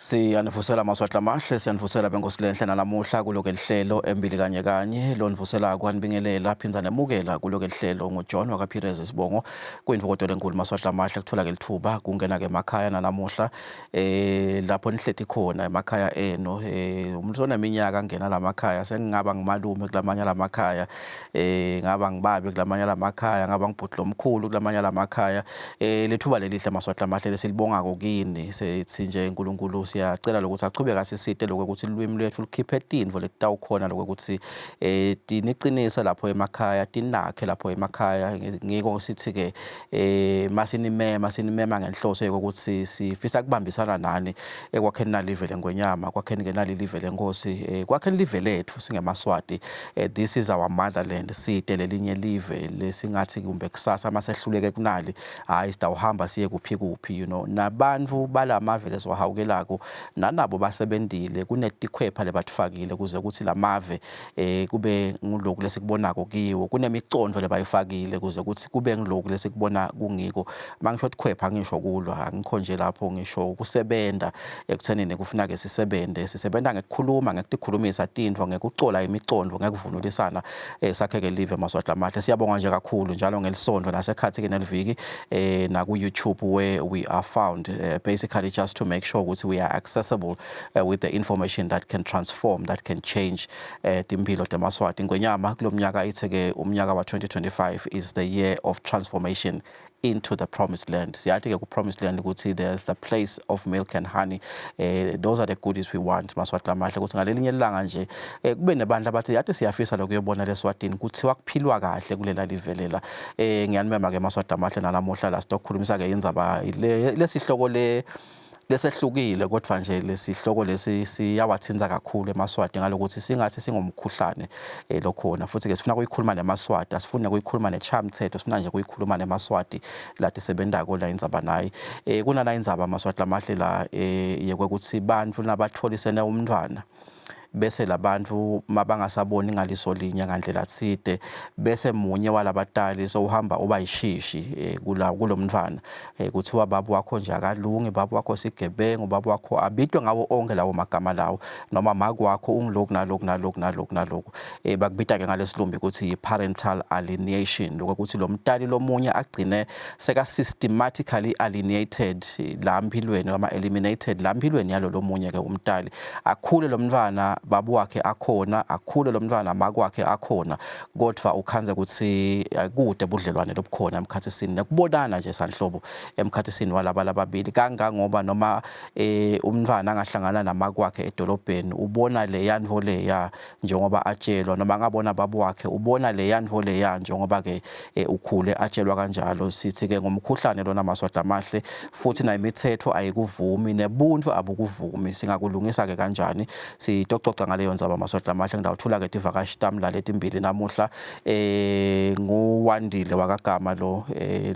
Siyanivusela Maswatla amahle, siyanivusela benkosi lenhle nalamuhla kuloke lihlelo embili kanye kanye lonivusela kwanibingelela phindza nemukela kuloke lihlelo nguJohn wakaPires Sibongo kuyintokoto lenkulu Maswatla amahle kuthola ke lithuba kungena ke emakhaya nalamuhla lapho nihleti khona emakhaya enu. Umuntu oneminyaka angena lamakhaya, sengingaba ngimalume kulamanye lamakhaya, ngaba ngibabe kulamanye lamakhaya, ngaba ngibhuti lomkhulu kulamanye lamakhaya. Lethuba lelihle Maswatla amahle lesilibongako kini, sithi nje uNkulunkulu siyacela lokuthi achubeke asisite lokho ukuthi ulwimi lwethu lukhiphe tintfo letitawukhona lokho ukuthi tiniqinise lapho emakhaya, tinakhe lapho emakhaya. Ngiko sithi ke masinimema sinimema ngenhloso yokuthi sifisa kubambisana nani ekwakheni nalive lengwenyama, kwakheni ke nali live lenkosi, kwakheni live lethu singemaswati. This is our motherland, site lelinye live lesingathi kumbe kusasa masehluleke kunali, hayi sitawuhamba siye kuphi kuphi. Nabantu balamave lesiwahawukelako nanabo basebentile, kunetikhwepha lebatifakile kuze ukuthi lamave kube nguloku lesikubonako kiwo, kunemicondvo lebayifakile kuze ukuthi kube ngiloku lesikubona kungiko. Mangisho tikhwepha ngisho kulwa, angikho nje lapho, ngisho kusebenta ekuthenini kufuna ke sisebente, sisebenta ngekukhuluma, ngekutikhulumisa tintfo, ngekucola imicondvo, ngekuvunulisana, sakheke live Maswatla amahle. Siyabonga nje kakhulu njalo ngelisonto nasekhathi ke neliviki naku YouTube where we are found, basically just to make sure ukuthi we are accessible with the information that can transform, that can change timphilo temaswati. Ngwenyama kulomnyaka ithe ke umnyaka wa 2025 is the year of transformation into the promised land. Siyathi ke ku promised land ukuthi there's the place of milk and honey. Those are the goodies we want Maswati amahle, ukuthi ngalelinye ilanga nje kube nebantu abathi yathi siyafisa lokuyobona leSwatini, kuthiwa kuphilwa kahle kulela livelela. Ngiyanimema ke Maswati amahle nalamuhla la sitokhulumisa ke indzaba lesihloko le lesehlukile, kodwa nje lesihloko lesi siyawathinta kakhulu emaswati ngalokuthi singathi singumkhuhlane lokhona, futhi ke sifuna kuyikhuluma nemaswati, asifuni kuyikhuluma nechamthetho, sifuna nje kuyikhuluma nemaswati lati sebentako la indzaba nayi. Kunala indzaba Maswati lamahle la yekwekuthi bantfu nabatfolisene umntfwana, bese labantu mabangasaboni ngaliso linye ngandlela tsite, bese munye walabatali sowuhamba uba yishishi kula kulomntfwana, kuthiwa baba wakho nje akalungi, baba wakho sigebengu, baba wakho abitwe ngawo onke lawo magama lawo, noma make wakho ungiloku naloku naloku naloku naloku. Bakubita ke ngalesilumbi ukuthi i-parental alienation, lokho ukuthi lo mntali lomunye agcine seka systematically alienated la mphilweni noma eliminated la mphilweni yalo lomunye ke umntali. Akhule lo mntwana baba wakhe akhona, akhule lo mntwana make wakhe akhona, kodwa ukhanze ukuthi kude budlelwane lobukhona emkhathisini nekubonana nje sanhlobo emkhathisini walaba lababili, kangangoba noma umntwana angahlangana namake wakhe edolobheni ubona leya ntfo leya njengoba atshelwa, noma angabona baba wakhe ubona leya ntfo leya njengoba ke ukhule atshelwa kanjalo. Sithi ke ngumkhuhlane lona Maswati amahle, futhi na imithetho ayikuvumi nebuntu abukuvumi. Singakulungisa ke kanjani? Sitococa ngaleyo ndzaba Maswati amahle. Ngidawuthula ke tivakashi tami la letimbili namuhla. Nguwandile wakagama lo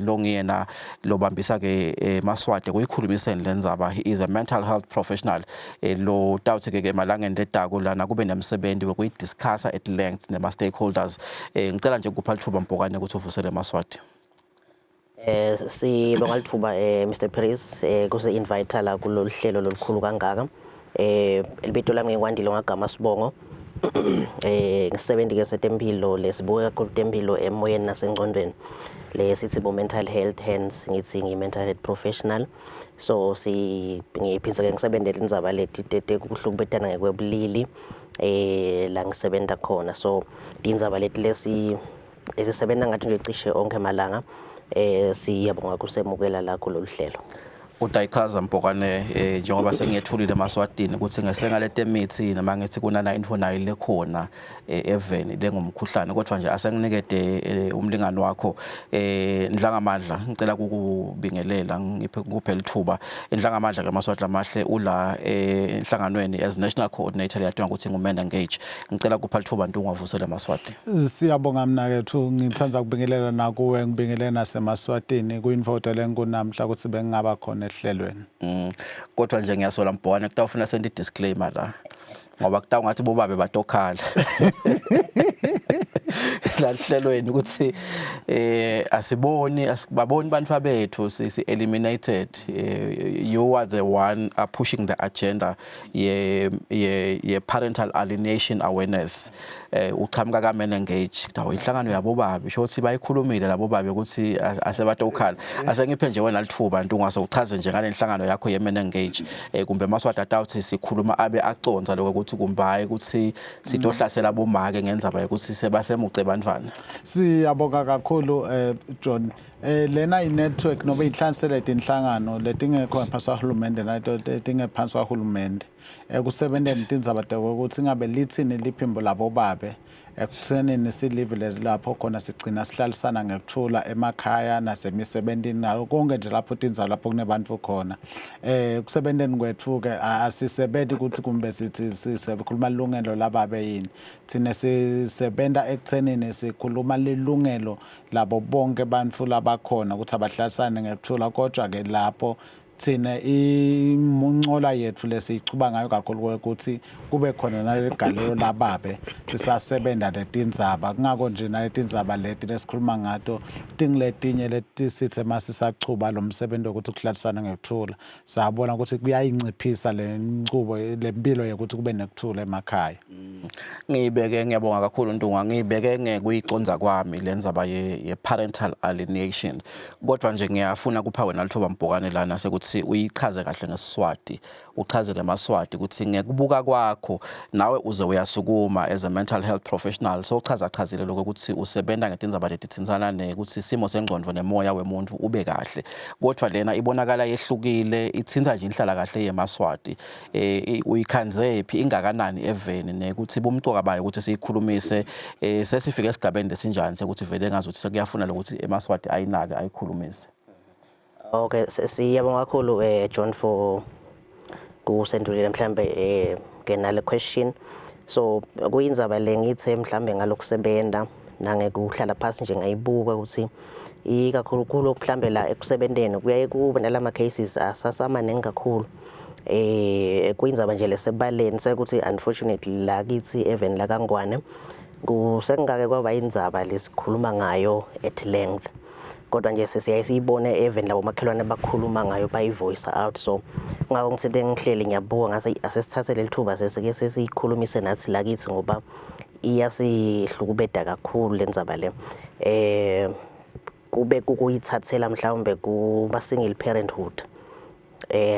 longiyena lobambisa ke Maswati kuyikhulumiseni lendzaba. He is a mental health professional lo tawuthi ke emalangeni letako lana kube nemsebenzi wokuyidiscussa at length nema stakeholders. Ngicela nje ukupha lithuba Mbhokane ukuthi uvusele Maswati. Sibonga lithuba Mr Perez kuse invite la kulolu hlelo lolukhulu kangaka. Libito lami ngikwandile ngagama sibongo. Ngisebenzi ke setempilo lesibuka kakhulu tempilo emoyeni nasengcondweni. Le sithi bo mental health, hence ngithi ngi mental health professional. So si ngiphindze ke ngisebentele indzaba leti tete kuhlukubetana ngekwebulili la ngisebenta khona. So tindzaba leti lesi lesisebenza ngathi nje cishe onke malanga. Siyabonga kusemukela la kulolu hlelo. Utayichaza Mbhokane, njengoba sengiyethulile emaswatini ukuthi ngesengalete mithi noma ngithi kunana info nayo lekhona eveni lengumkhuhlane, kodwa nje asenginikede umlingani wakho Ndlangamandla. Ngicela ukukubingelela, ngiphe kuphe lithuba Ndlangamandla ke Maswati amahle, ula enhlanganweni as national coordinator leyatiwa ukuthi nguMen Engage. Ngicela kupha lithuba Ntungwa, vusele Maswati. Siyabonga mnakethu, ngithanda ukubingelela nakuwe, ngibingelele nasemaswatini. Kuyinfoto lenkunamhla ukuthi bengingaba khona ehlelweni. Kodwa nje ngiyasola Mbhokane kutawufuna sente disclaimer la. Ngoba kutawungathi bobabe batokhala lalihlelweni ukuthi asiboni, asibaboni bantu bethu, si eliminated. You are the one pushing the agenda ye parental alienation awareness. Uchamuka ka Men Engage, kuthiwa inhlangano yabo babe, sho ukuthi bayikhulumile labo babe ukuthi asebatokhala. Asengiphe nje wena lithuba, Ntungwa, uchaze nje ngale nhlangano yakho ye Men Engage, kumbe Maswati atawuthi sikhuluma abe aconza lokho ukuthi kumbe hayi ukuthi sitohlasela bomake ngendzaba yokuthi sebasemuce bantwana. Siyabonga kakhulu, John. Lena i-network noma inhlanganisela inhlangano letingekho ngaphansi kwahulumende nato letingephansi kwahulumende ekusebenteni tindzaba tekuthi ngabe lithini liphimbo labo babe ekuthenini silive lapho khona sigcina sihlalisana ngekuthula emakhaya nasemisebentini nayo konke nje lapho tindzawo lapho kunebantu khona. Kusebenteni kwethu ke asisebenti ukuthi kumbe sithi sikhuluma ilungelo lababe yini. Thina sisebenta ekuthenini sikhuluma lilungelo labo bonke bantfu labakhona ukuthi abahlalisane ngekuthula, kodwa ke lapho thina imuncola yethu lesiyichuba ngayo kakhulu ukuthi kube khona naleligalelo lababe sisasebenta letindzaba. Kungako nje naletindzaba leti lesikhuluma ngato tingiletinye letisithe masisachuba lo msebenzi wokuthi kuhlalisane ngekuthula, sabona ukuthi kuyayinciphisa le nchubo lempilo yokuthi kube nekuthula emakhaya. Ngiyibeke, ngiyabonga kakhulu, Ntungwa. Ngiyibeke ngekuyiconza kwami le ndzaba ye-parental alienation, kodwa nje ngiyafuna kupha wena lithuba, Mbhokane, lana sekuthi uyichaze kahle ngeSiswati, uchazele emaSwati ukuthi ngekubuka kwakho nawe uze uyasukuma as a mental health professional, so uchaza chazile lokho ukuthi usebenta ngetindzaba letitsintsana nekuthi simo sengcondvo nemoya wemuntu ube kahle, kodwa lena ibonakala yehlukile, itsintsa nje inhlala kahle yemaSwati. Uyikhandze phi, ingakanani eveni, nekuthi bumcoka bayo ukuthi siyikhulumise? Sesifike esigabeni lesinjani sekuthi vele ngazuthi sekuyafuna lokuthi emaSwati ayinake, ayikhulumise? Okay, siyabonga kakhulu, John, for kusendulela mhlambe ke nale question. So kuyindzaba le ngithe mhlambe ngalokusebenta nangekuhlala phasi nje ngayibuka ukuthi ikakhulukhulu mhlambe la ekusebenteni kuyaye kube nalama cases asasamaningi kakhulu. Kuyindzaba nje lesebaleni sekuthi unfortunately la kithi even la kaNgwane kusengake kwaba indzaba lesikhuluma ngayo at length, kodwa nje sesiyaye siyibone even labo makhelwane bakhuluma ngayo, bayi-voice out. So ngako ngithe ngihleli ngiyabuka ngase asesithathe leli thuba sesike sesiyikhulumise nathi lakithi, ngoba iyasihlukubeda kakhulu le ndzaba le. Kube kukuyithathela mhlawumbe kuba single parenthood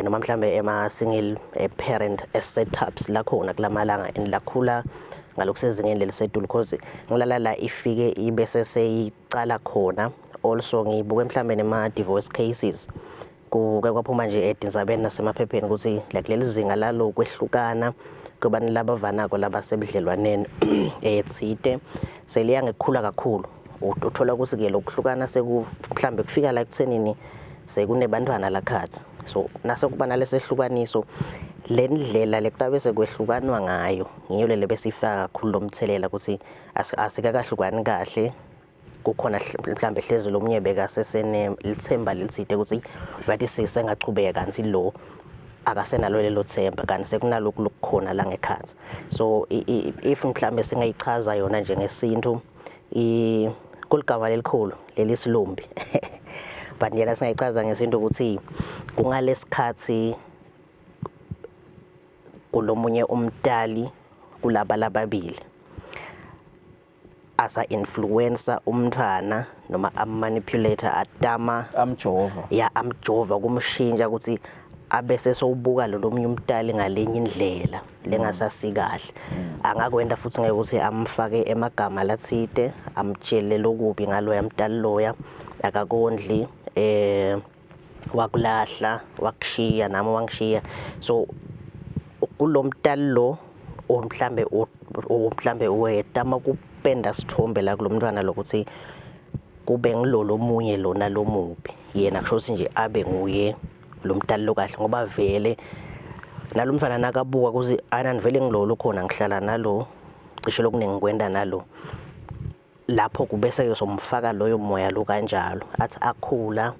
noma mhlambe ema single parent setups lakhona kulamalanga and lakhula ngalokusezingeni lelisetulu, because ngilala la ifike ibe seseyicala khona. Also ngibuke mhlambe nema divorce cases, kuke kwaphuma nje etindzabeni nasemaphepheni ukuthi like leli zinga lalo kwehlukana kubantu labavanako labasebudlelwaneni ethite seliya ngekukhula kakhulu. Uthola ukuthi ke lokuhlukana seku mhlambe kufika la ekuthenini sekunebantwana lakhathi, so nasekuba nalesehlukaniso, le ndlela lekutabe sekwehlukanwa ngayo ngiyo le besifaka kakhulu lomthelela ukuthi asikakahlukani kahle. Kukhona mhlambe hlezi lomunye bekasesene lithemba lelitsite ukuthi bathi sisengachubeka, kanti lo akasenalo lelo themba, kanti sekunalokhu lokukhona la ngekhathi. So if mhlambe singayichaza yona nje ngesintu, kuligama lelikhulu leli silumbi, but njena singayichaza ngesintu ukuthi kungalesikhathi kulomunye umtali kulaba lababili asa influencer umntwana noma am-manipulator, atama amjova. Ya, amjova kumshintsha ukuthi abese sowubuka lo lomunye umtali ngalenye indlela lengasasikahle. Angakwenta futhi ngekuthi amfake emagama latsite, amtshele lokubi ngaloya mtali loya: akakondli, wakulahla, wakushiya, nami wangishiya. So kulomtali lo mhlambe wetama kupenda sithombe la kulomntwana lokuthi kube ngilo lomunye lona lomubi, yena kusho ukuthi nje abe nguye lo mtali lo kahle, ngoba vele nalo mfana nakabuka ukuthi anani vele ngilolo khona ngihlala nalo, cishe lokuningi ngikwenta nalo lapho, kubese-ke somfaka loyo moya lo kanjalo, athi akhula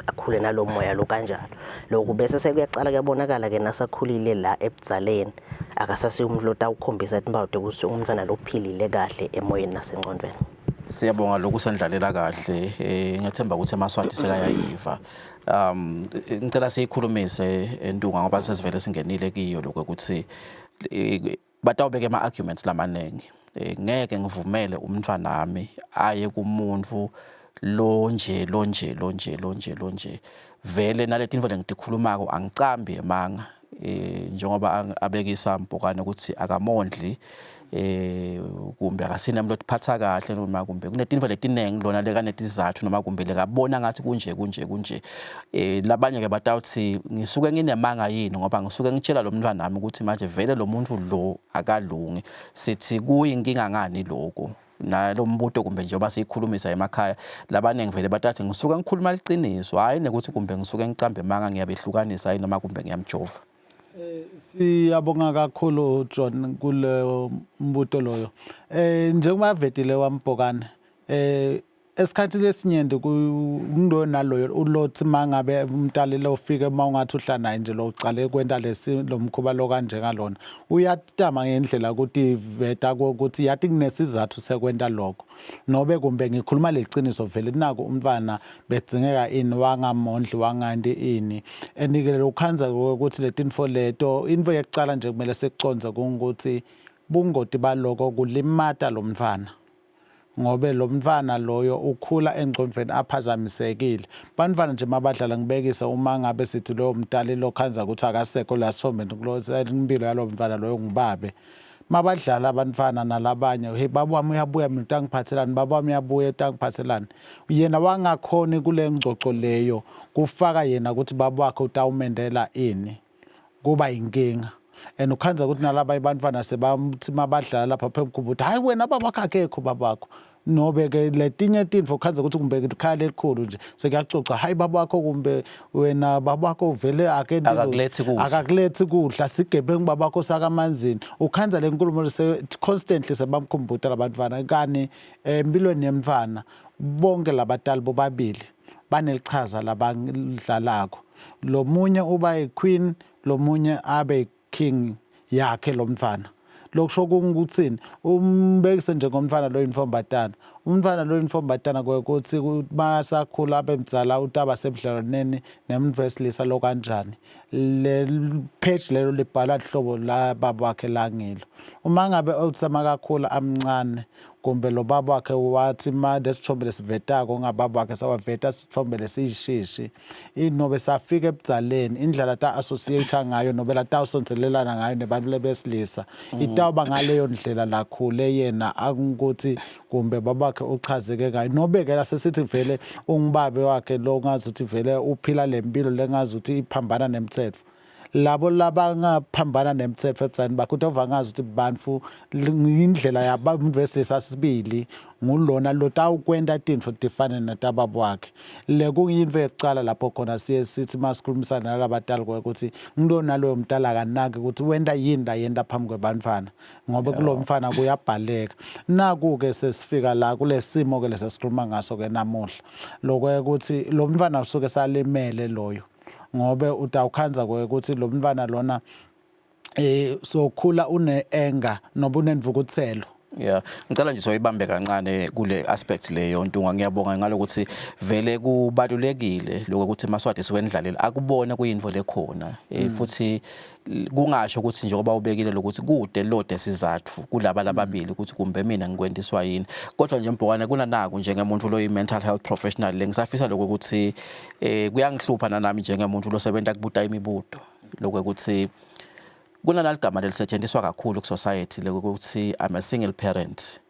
akhule nalo moya lo kanjalo. Lokhu bese sekuyacala kuyabonakala-ke nasakhulile la ebudzaleni. Akasasiye umuntu lotawukhombisa timphawu tekutsi umntfwana lophilile kahle emoyeni nasengcondvweni. Siyabonga lokhu sendlalela kahle, ngethemba ukuthi emaSwati sekayayiva. Ngicela siyikhulumise Ntunga ngoba sesivele singenile kiyo lokho ukuthi batawubeka ama-arguments lamaningi. Ngeke ngivumele umntwanami aye kumuntu lonje lonje lonje lonje lonje, vele naletinto lengitikhulumako angicambi emanga, njengoba abekisa Mbhokane ukuthi akamondli, kumbe akasinami lotiphatha kahle, noma kumbe kunetinto letinengi lona lekanetizathu, noma kumbe lekabona ngathi kunje kunje kunje. Labanye ke batawuthi ngisuke nginemanga yini ngoba ngisuke ngitshela lo mntwana nami ukuthi manje vele lo muntu lo akalungi. Sithi kuyinkinga ngani lokho nalo mbuto, kumbe njengoba siyikhulumisa emakhaya labaningi vele batathi ngisuke ngikhuluma liciniso, hhayi nekuthi kumbe ngisuke ngicambe emanga, ngiyabehlukanisa yini noma kumbe ngiyamjova. Siyabonga kakhulu John kule mbuto loyo. Njengoba vetile waMbhokane, esikhathini lesinyenti kundo naloyo ulothi mangabe umntali lo ufike uma ungathi uhlala naye nje lo ucale kwenta lesi lo mkhuba lo kanje ngalona, uyatama ngendlela ukuthi veta ukuthi yathi kunesizathu sekwenta lokho, nobe kumbe ngikhuluma leliciniso vele naku umntwana bedzingeka ini wangamondli wanganti ini. And-ke lokukhandza ukuthi letinfo leto, intfo yekucala nje kumele sikucondze kungukuthi bungoti baloko kulimata lo mntwana, ngobe lo mntwana loyo ukhula engcondvweni aphazamisekile. Bantfwana nje mabadlala, ngibekise uma ngabe sithi loyo mntali lokhandza ukuthi akasekho la sithombeni impilo yalowo mntwana loyo ngubabe, mabadlala abantwana nalabanye, hey, baba wami uyabuya mina utangiphathelani, baba wami uyabuya utangiphathelani, yena wangakhoni kule ngcoco leyo kufaka yena ukuthi baba wakhe utawumendela ini, kuba inkinga. And ukhandza ukuthi nalabanye bantwana sebathi mabadlala lapha phambi ukuthi hayi wena baba wakho akekho baba wakho, nobe ke letinye tintfo ukhandza ukuthi kumbe likhaya lelikhulu nje sekuyacoca, hayi baba wakho kumbe wena baba wakho vele akenti Akakulethi kudla. Akakulethi kudla, sigebengu baba wakho sakamanzini. Ukhandza le nkulumo se constantly sebamkhumbuta labantwana, kani empilweni yemntfwana bonke labatali bobabili banelichaza labadlalako. Lo munye uba yi-queen, lo munye abe king yakhe lo mntfwana. Lokusho kungukuthini? Umbekise njengomntfwana lo yintombatana, umntfwana lo yintombatana kwekuthi masakhula abe mdzala utaba sebudlelwaneni nemuntu wesilisa lo kanjani, le page lelo libhalwa hlobo la baba wakhe langilo. Uma ngabe uthi makakhula amncane kumbe lo baba wakhe wathi ma lesithombe lesivetako ngababa wakhe sawaveta sithombe lesiyishishi, nobe safika ebudzaleni, indlela ta-associate ngayo nobe latawusondzelelana ngayo nebantu lebesilisa itawuba ngaleyo ndlela lakhule yena akukuthi kumbe babakhe uchazeke ngayo, nobe-ke lasesithi vele ungubabe wakhe lo ngazuthi vele uphila le mpilo lengazuthi iphambana nemtsetfo. Labo labangaphambana nemtsetfo ebudzaleni bakhe utova ngazi ukuthi bantfu indlela yabantu wesilisa sibili ngulona lotawukwenta tintfo tifane netababa wakhe. Le kuyintfo yekucala lapho khona siye sithi masikhulumisana nalabatali ukuthi ngilo naloyo mntala akanaki ukuthi wenta yini la yenta phambi kwebantfwana, ngoba kulo mfana kuyabhaleka. Naku-ke sesifika la kule simo-ke lesesikhuluma ngaso-ke namuhla, lokwekuthi lo mntfwana usuke salimele loyo, ngobe utawukhandza ukuthi lo mntfwana lona sokhula une anger noba unenvukuthelo. Yeah, ngicela nje soyibambe kancane kule aspect leyo, Ntunga. Ngiyabonga ngalokuthi vele kubalulekile lokho ukuthi emaSwati siwendlalele akubone kuyinto lekhona, futhi kungasho ukuthi njengoba ubekile lokuthi kude lode sizathu kulaba lababili ukuthi kumbe mina ngikwendiswa yini. Kodwa nje Mbhokane, kunanaku njengemuntu lo mental health professional lengisafisa lokho ukuthi kuyangihlupha nanami njengemuntu losebenza kubuta imibuto lokho ukuthi kunanaligama lelisetshenziswa kakhulu ku-society lokuthi "I'm a single parent,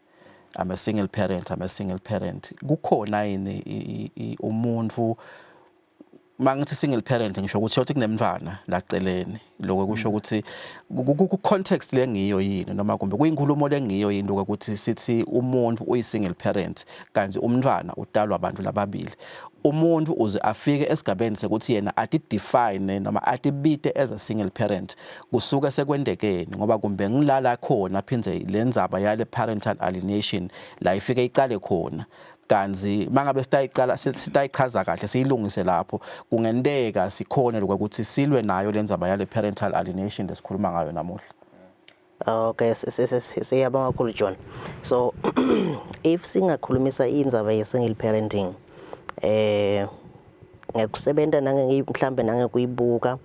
I'm a single parent, I'm a single parent." Kukhona yini umuntu, mangithi single parent ngisho ukuthi yothi kunemntwana laceleni, lokho kusho ukuthi ku context lengiyo yini, noma kumbe kuyinkulumo lengiyo yini lokho ukuthi sithi umuntu uyi single parent kanti umntwana utalwa abantu lababili? Umuntu uze afike esigabeni sekuthi yena ati define noma atibite as a single parent kusuke sekwendekeni, ngoba kumbe ngilala khona phindze lendzaba yale parental alienation la ifike icale khona, kanzi mangabe sitayicala sitayichaza kahle siyilungise lapho, kungenteka sikhone lokuthi silwe nayo lendzaba yale parental alienation lesikhuluma ngayo namuhla. Okay, siyabonga kakhulu John. So if singakhulumisa indzaba ye single parenting, ngekusebenza nange mhlambe nangekuyibuka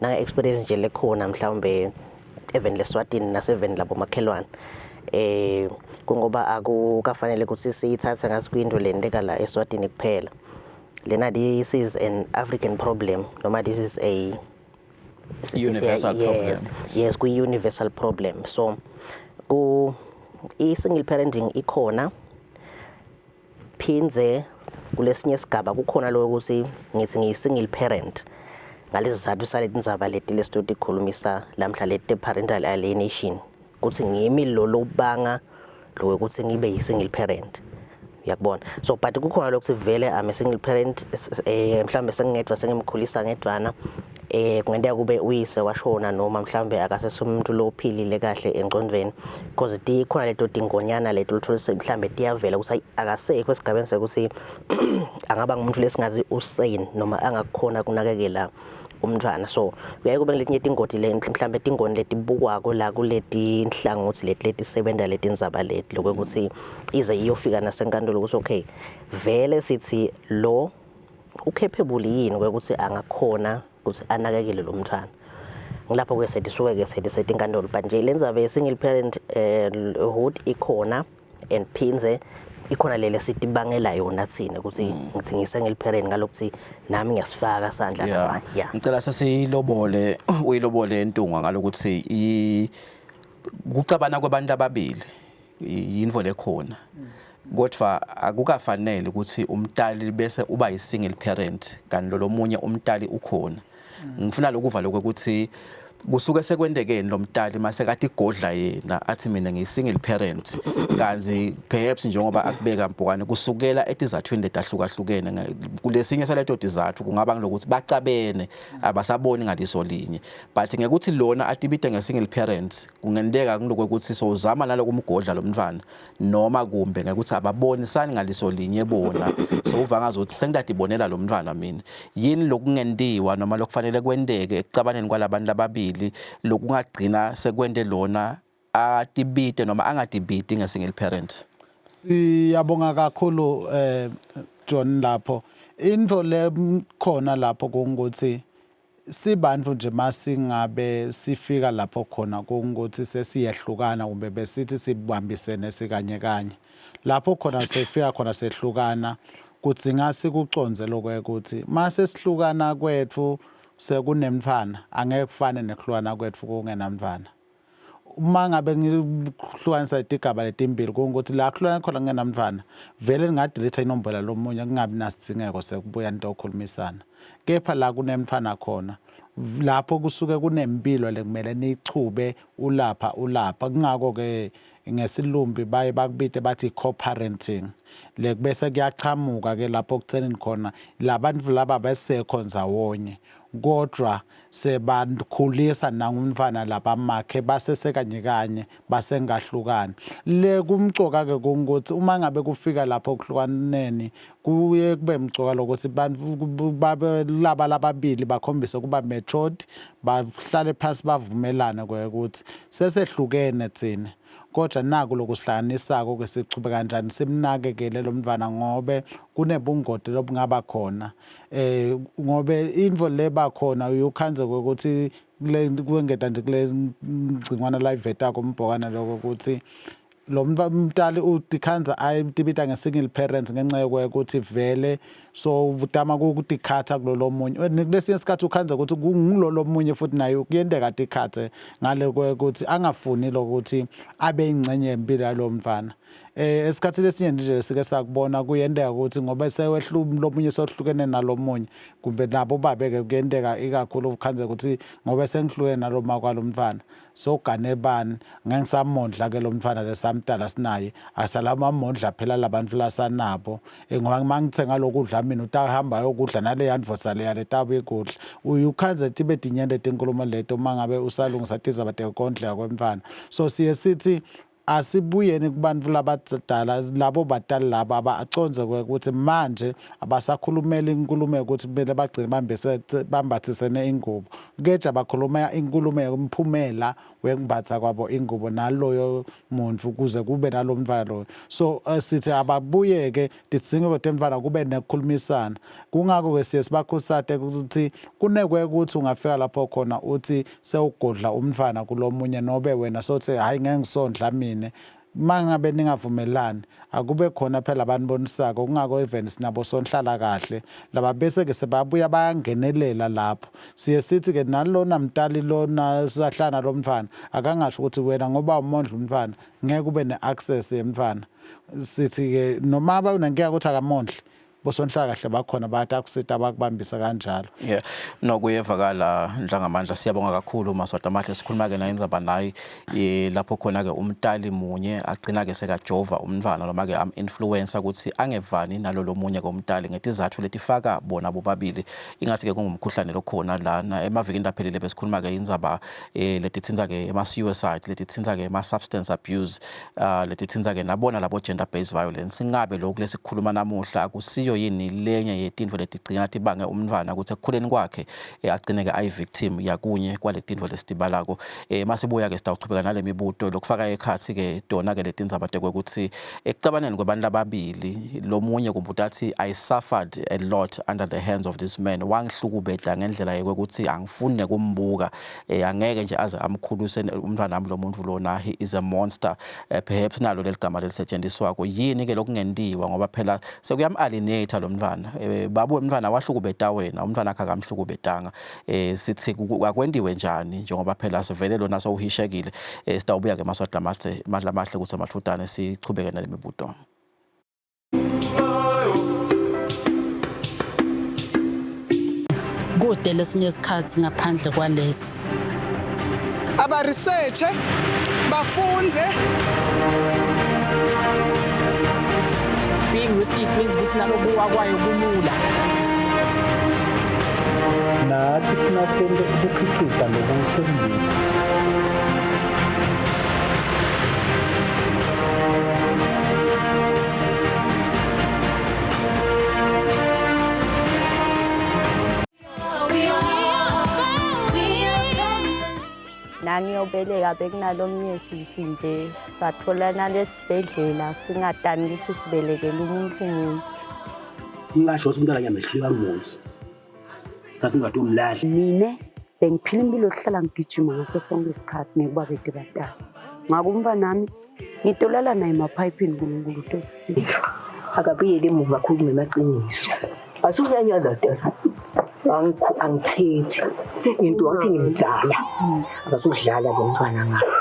nange experience nje lekhona mhlawumbe even leSwatini naseveni labo makhelwane, kungoba akukafanele ukuthi siyithathe ngasikwinto lenteka la eSwatini kuphela lena. This is an African problem noma this is a Universal Yes. Problem. Yes, kwi-universal problem. So ku i-single parenting ikhona, phindze kulesinye sigaba kukhona lo ukuthi ngithi ngiyi-single parent ngalezi sizathu saleti ndzaba leti lesitotikhulumisa lamhla, leti parental alienation, kuthi ngimi lo lobanga lo ukuthi ngibe yi-single parent, uyakubona. So but kukhona lokuthi vele I'm a single parent, mhlawumbe sengingedwa, sengimkhulisa ngedvana, kungenteka kube uyise washona noma mhlawumbe akasesumuntu lophilile kahle engcondweni, because tikhona leto tingonyana leto uthola mhlawumbe tiyavela ukuthi ayi, akasekho esigabeni sekuthi angaba ngumuntu lesingathi usane noma angakhona kunakekela umntwana. So kuyaye kube letinye tingoti le mhlawumbe tingoni letibukwako la kuleti nhlangothi leti letisebenta letindzaba leti lokuthi ize iyofika nasenkantolo ukuthi okay, vele sithi lo ucapable yini kwekuthi angakhona ukuthi anakekele lo mntwana. Ngilapho ke sethi suke ke sethi sethi inkantolo. But nje lendzaba ye-single parent hood ikhona and phindze ikhona lele sitibangela yona thina ukuthi ngithi ngiyi-single parent ngalokuthi nami ngiyasifaka sandla lapha, yeah. Ngicela sesiyilobole, uyilobole entungwa ngalokuthi kucabana kwabantu ababili yinto lekhona, kodwa akukafanele ukuthi umtali bese uba yi-single parent kanti lo lomunye umtali ukhona. Ngifuna lokuva lokho ukuthi kusuke sekwentekeni lo mtali mase kade igodla yena athi mina ngiyi-single parent, kanti perhaps njengoba akubeka Mbhokane kusukela etizathwini letahlukahlukene. Kulesinye saleto tizathu kungaba ngilokuthi bacabene, abasaboni ngaliso linye, but ngekuthi lona atibite nge-single parent kungenteka kuloko ukuthi sowuzama nalokumgodla lo mntwana, noma kumbe ngekuthi ababonisani ngaliso linye bona, sowuva ngazuthi sengitatibonela lo mntwana mina. Yini lokungentiwa noma lokufanele kwenteke ekucabaneni kwalabantu lababili lokungagcina sekwente lona atibite noma angatibiti nge-single parent? Siyabonga kakhulu John. Lapho into le khona lapho kungukuthi sibantu nje masingabe sifika lapho khona kungukuthi sesiyehlukana kumbe besithi sibambisene sikanye kanye, lapho khona sefika khona sehlukana, kudzinga sikucondze lokho ukuthi mase sihlukana kwethu sekunemntfwana angeke kufane nekuhlukana kwethu kungenamntfwana. Uma ngabe ngihlukanisa itigaba letimbili, kungukuthi la kuhlukana khona kungenamntfwana vele ningadelete inombolo lomunye, kungabi nasidzingeko sekubuya nitokhulumisana, kepha la kunemntfwana khona lapho kusuke kunempilo lekumele niyichube ulapha ulapha. Kungako-ke ngesilumbi baye bakubite bathi co-parenting le, bese kuyachamuka ke lapho kutsenini khona labantu laba besekho ndzawonye kodwa sebakhulisa nangumntfwana labamakhe basesekanye kanye basengahlukani. Le kumcoka ke kungukuthi uma ngabe kufika lapho kuhlukaneni kuye kube mcoka lokuthi bantu babe laba lababili bakhombise kuba matured, bahlale phansi bavumelane kwekuthi sesehlukene thina, kodwa naku lokusihlanganisako ke sichube kanjani simnakekele lo mntwana, ngobe kunebungoti lobungaba khona, ngobe intfo leba khona uyukhandze ukuthi kule kwengeta nje kule ngcingwana layivetako umbhokana lokho ukuthi lo mntali utikhandza ayitibita nge-single parents ngenxa yokuthi vele so utama ukutikhatha kulolo munye. Kulesinye isikhathi ukhandza ukuthi kungulolo munye futhi naye kuyenteka tikhathe ngale kwekuthi angafuni lokuthi abe ingcenye yempilo yalowo mntwana. Esikhathini esinye nje sike sakubona kuyenteka ukuthi ngoba sewehlu lomunye sohlukene nalomunye kumbe nabo babe-ke kuyenteka ikakhulu ukhandze ukuthi ngoba sengihlukene nalo makwalo mntwana sogane bani ngeke ngisamondla ke lo mntwana lesamdala sinaye asalamamondla phela labantu lasanabo, ngoba mangithenga lokudla mina utahamba ayokudla naleya ndvodza leya letabuye ikudla. Uye ukhandze tibe tinyenti tinkulumo leto uma ngabe usalungisa tizaba tekondleka kwemntfwana. So siye sithi Asibuyeni kubantu labadala, labo batali laba abacondze ukuthi manje abasakhulumeli inkulumo yokuthi kumele bagcine bambathisene ingubo, keja bakhuluma inkulumo yomphumela wekumbatha kwabo ingubo naloyo muntu kuze kube nalo mntwana loyo. So sithi ababuye-ke tidzingo temntwana kube nekukhulumisana. Kungako-ke siye sibakhutsate ukuthi kunekwe ukuthi ungafika lapho khona uthi sewugodla umntwana kulomunye, nobe wena sothi hhayi ngeke ngisondla mine. Mangabe ningavumelani, akube khona phela abanibonisako. Kungako even sinabo sonhlala kahle laba bese-ke sebabuya bayangenelela lapho. Siye sithi-ke nalona mtali lona sahlala nalo mntwana akangasho ukuthi wena ngoba umondla umntwana ngeke ube ne-access yemntwana. Sithi-ke noma unenkinga ukuthi akamondli, bosonhlala kahle bakhona bayakusita bakubambisa kanjalo. Yeah, no kuyevakala Ndlangamandla, siyabonga kakhulu Maswati Amahle. Sikhuluma ke naye indzaba naye lapho khona ke umtali munye agcina ke sekajova umntwana noma ke am influencer ukuthi angevani nalolo munye komtali ngetizathu letifaka bona bobabili. Ingathi ke kungumkhuhlane lokhona lana. Emavikini laphelile besikhuluma ke indzaba letitsintsa ke ema suicide, letitsintsa ke ema substance abuse, letitsintsa ke nabona labo gender based violence. Ingabe lokhu lesikhuluma namuhla akusiyo yini lenye yetintfo letigcina tibange umntwana ukuthi ekukhuleni kwakhe agcine ke ayi victim yakunye kwaletintfo lesitibalako? Masibuya ke sitawuchubeka nale mibuto lokufaka ekhatsi ke tona ke letindzaba tekwekuthi ekucabaneni kwabantu lababili lomunye kumbe utathi I suffered a lot under the hands of this man, wangihlukubedla ngendlela yekwekuthi angifuni nekumbuka, angeke nje aze amkhuluse umntwana wami lo muntu lona, he is a monster, perhaps nalo leli gama lelisetshenziswako. Yini ke lokungentiwa, ngoba phela sekuyam-alienate lo mntwana? Babu umntwana wahlukubeta wena, umntwana akhe akamhlukubetanga. Sithi akwentiwe njani njengoba phela sivele lona sowuhishekile? Sitawubuya ke Maswati Lamathe Lamahle ukuthi amathutane sichubeke nale mibuto. Kude lesinye isikhathi ngaphandle kwalesi. Abaresearche, bafunze. Being risky means ukuthi nalokuwa kwayo kulula. Nathi kufuna sente ukukhicita lokusembili. Nangiyobeleka bekunalo sisi nje, satholana lesibhedlela singadani ukuthi sibelekele umuntu munye. Ngingasho ukuthi umntwana ngiyamehluleka ngimondle, thatha incwadi yomlahla. Mine bengiphila impilo yokuhlala ngigijima ngaso sonke isikhathi ngekuba bede batala. Ngako umntwanami ngitolala naye emaphayiphini, uNkulunkulu utosisiza. Akabuyele emuva, akhulume amaqiniso. Asuyanyaza tata, angithethi into wathi ngimdala, akasudlala lo mntwana ngalo.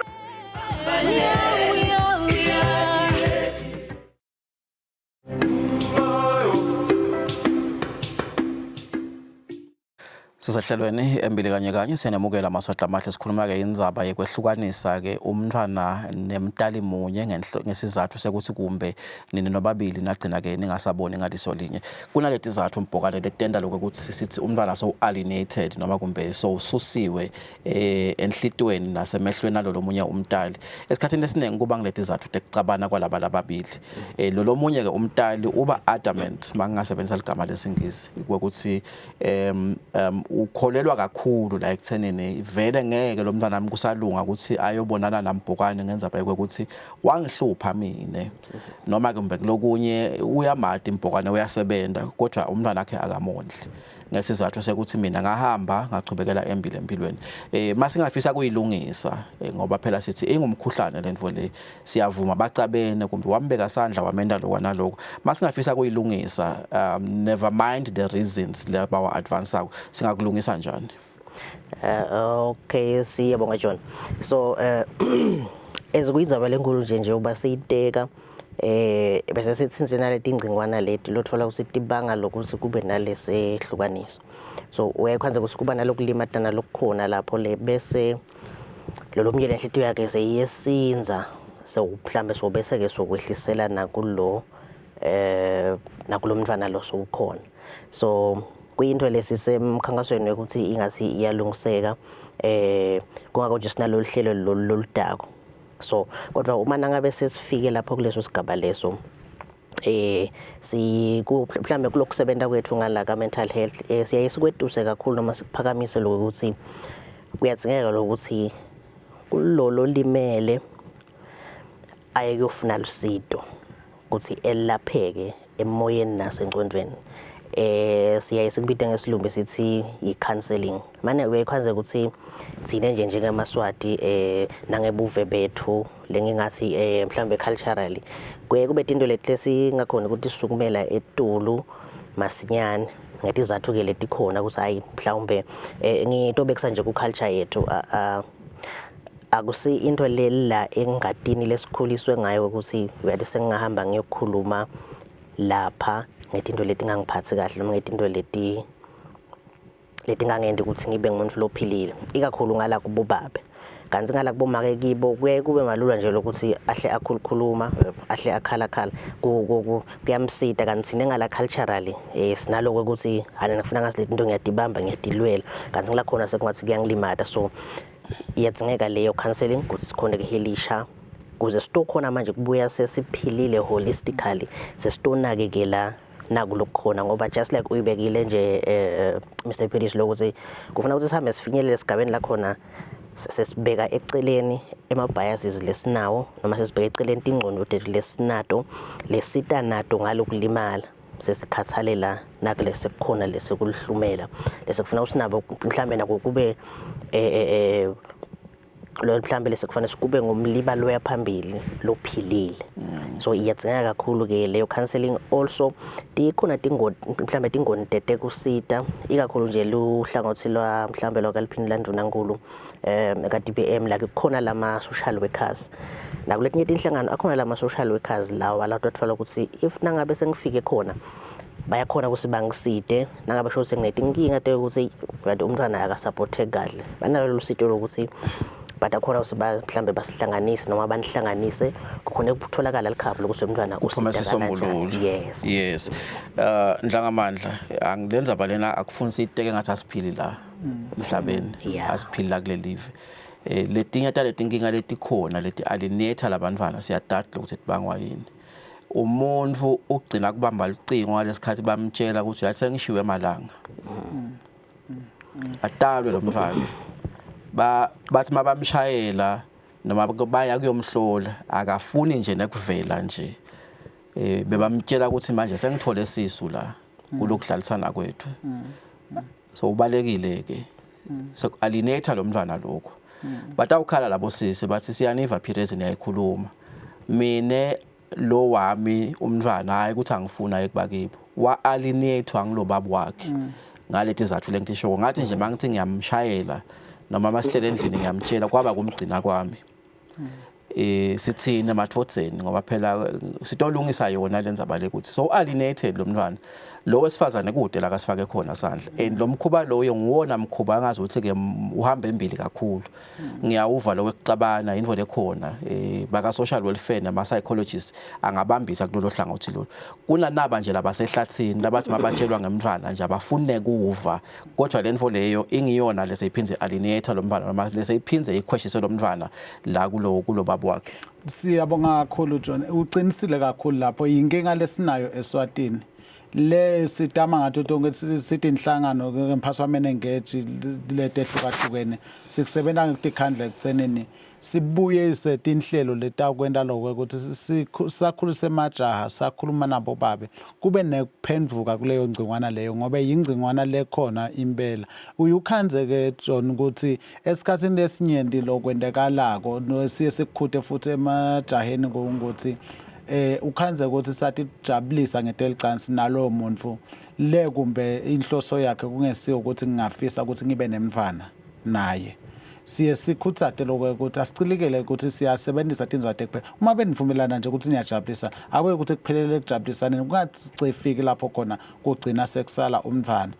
Sisehlelweni embili kanye kanye, siyanamukela Maswati Amahle. Sikhuluma ke indzaba yekwehlukanisa ke umntwana nemtali munye ngesizathu sekuthi kumbe nini nobabili nagcina ke ningasaboni ngaliso linye. Kunaleti zathu mbhokane letenta lokho ukuthi sithi umntwana so alienated noma kumbe sowususiwe enhlitweni nasemehlweni nalo lomunye umtali. Esikhathini esiningi kuba ngileti zathu tekucabana kwalaba lababili. Lo lomunye ke umtali uba adamant, mangingasebenzisa ligama lesingisi, ukuthi ukholelwa kakhulu la ekuthenini vele ngeke lo mntwana wami kusalunga ukuthi ayobonana nambhokane ngendzaba yokuthi wangihlupha mine, noma kumbe kulokunye uyamati imbhokane uyasebenza kodwa umntwana wakhe akamondli ngesizathu sekuthi mina ngahamba ngachubekela embili empilweni. Masingafisa kuyilungisa, ngoba phela sithi ingumkhuhlane lento le, siyavuma bacabene kumbe wambeka sandla wamenda lokho nalokho, masingafisa kuyilungisa, never mind the reasons labawa advance, singakulungisa njani? Okay, siyabonga John. So ezikuyindzaba lenkulu nje njengoba siyiteka bese sithi naleti ngcingwana leti lothola ukuthi tibanga lokuthi kube nalesihlukaniso. So uyayikhandza ukuthi kuba nalokulimatana lokukhona lapho le bese lo munye lenhlitiyo yakhe seyiyesinza, so mhlambe so bese ke sokwehlisela nakulo nakulo mntwana lo sowukhona. So kuyinto lesisemkhankasweni ukuthi ingathi iyalungiseka, kungako nje sinalolu hlelo loludako. So kodwa uma nangabe sesifike lapho kuleso sigaba leso, si mhlambe kulokusebenta kwethu ngala ka mental health, siyaye sikwetuse kakhulu noma sikuphakamise lokuthi kuyadzingeka lokuthi kulolo limele aye kuyofuna lusito ukuthi elapheke emoyeni nasengcondweni. Siyaye sikubita ngesilumbi sithi i-counseling. Mane uyayikhanze ukuthi thina nje njengamaswati, nangebuve bethu, lengingathi mhlambe culturally, kuye kube tinto leti lesingakhona ukuthi sisukumela etulu masinyane ngetizathu ke letikhona ukuthi hayi, mhlawumbe ngitobekisa nje ku culture yethu, akusi into lela engatini lesikhuliswe ngayo ukuthi uyathi sengingahamba ngiyokhuluma lapha ngetinto letingangiphathi kahle noma ngetinto leti letingangendi ukuthi ngibe ngumuntu lophilile, ikakhulu ngala kubobabe. Kanti ngala kubomake kibo kuyaye kube malula nje lokuthi ahle akhulukhuluma, ahle akhalakhala, kuyamsita. Kanti thina ngala culturally sinaloko ukuthi hana ngifuna ngazi leti nto, ngiyadibamba, ngiyadilwela, kanti ngila khona sekungathi kuyangilimata. So iyadzingeka leyo counseling ukuthi sikhone kuhealisha kuze sitokhona manje kubuya sesiphilile holistically, sesitonakekela naku lokukhona. Ngoba just like uyibekile nje, Mr Pires, lokuthi kufuna ukuthi sihambe sifinyelele esigabeni la khona sesibeka eceleni ema-biases lesinawo noma sesibeka eceleni tingcondo tethu lesinato lesita nato ngalokulimala, sesikhathalela nakule sekukhona lesekulihlumela lesekufuna ukuthi nabo mhlambe nako kube lo mhlambe lesekufanele kube ngumliba loya phambili lophilile. So iyadzingeka kakhulu ke leyo counseling. Also tikhona tingoti, mhlambe tingoni tetekusita, ikakhulu nje luhlangothi lwa mhlambe lwakaliphini landvunankulu ka DPM, la kukhona lama social workers, nakuletinye tinhlangano akhona lama social workers lawa la twatfola ukuthi if nangabe sengifike khona bayakhona ukuthi bangiside nangabe sho senginetinkinga tekuthi kanti umntwana akasupporteki kahle. Banalo lusito lokuthi but akhona ukuthi mhlambe basihlanganise noma banihlanganise, kukhona ukutholakala likhambi lokuthi umntwana uphuma usitakala isisombululo. Njani, yes. Yes, Ndlangamandla, angilenza balena akufuni siyiteke ngathi asiphili la emhlabeni. Asiphili la kuleli live. Letinye taletinkinga letikhona leti alienate labantwana, siyadada ukuthi tibangwa yini. Umuntu ugcina kubamba lucingo ngalesikhathi bamtshela ukuthi yathi sengishiwe emalanga atalwe lo mntwana, ba bathi mabamshayela noma baya kuyomhlola, akafuni nje nekuvela nje. Bebamtshela ukuthi manje sengithole sisu la kulokudlalisana kwethu, so ubalekile ke, so alienate lo mntwana lokho. Batawukhala labo sisi bathi siyaniva Pires, niyayikhuluma. Mine lo wami umntwana, hayi ukuthi angifuni aye kubakibo, wa alienate ngilo baba wakhe ngaleti zathu lengisho ngathi nje mangithi ngiyamshayela noma masihlele endlini ngiyamtshela, kwaba kumgcina kwami. Sithini ematfodzeni? Ngoba phela sitolungisa yona lendzaba lekuthi so alienated lo mntwana lo wesifazane kude la kasifake khona sandla. And lo mkhuba loyo nguwona mkhuba angazi ukuthi ke uhamba embili kakhulu. Ngiyawuva lo wekucabana into lekhona, baka social welfare nama psychologists angabambisa kulolo hlangothi lolu. Kunanaba nje labasehlathini labathi mabatshelwa ngemntwana nje abafune kuva, kodwa lento leyo ingiyona lese iphindze alienate lo mntwana noma lese iphindze ikhweshise lo mntwana la kulo baba wakhe. Siyabonga kakhulu, John. Uqinisile kakhulu lapho. Inkinga lesinayo eSwatini le sitama ngathi tonke sithi inhlangano ngemphaso wamenengeji letehlukahlukene sikusebenza ngekutikhandla ekutsenini sibuye isetinhlelo letakwenta lokho ukuthi sakhulise emajaha, sakhuluma nabo babe kube nekuphendvuka kuleyo ngcingwana leyo, ngoba yingcingwana lekhona impela. Uyukhandze ke, John, ukuthi esikhatsini lesinyenti lokwentekalako siye sikukhute futhi emajaheni ukuthi ukhandze ukuthi satijabulisa ngetelicansi nalowo muntu le kumbe inhloso yakhe kungesiyo ukuthi ngingafisa ukuthi ngibe nemfana naye. Siye sikhutsate lokho ukuthi asicilikele ukuthi siyasebenzisa tindzawo kuphela uma benivumelana nje ukuthi niyajabulisa, akuye ukuthi kuphelele ekujabulisaneni, kungacifiki lapho khona kugcina sekusala umntwana.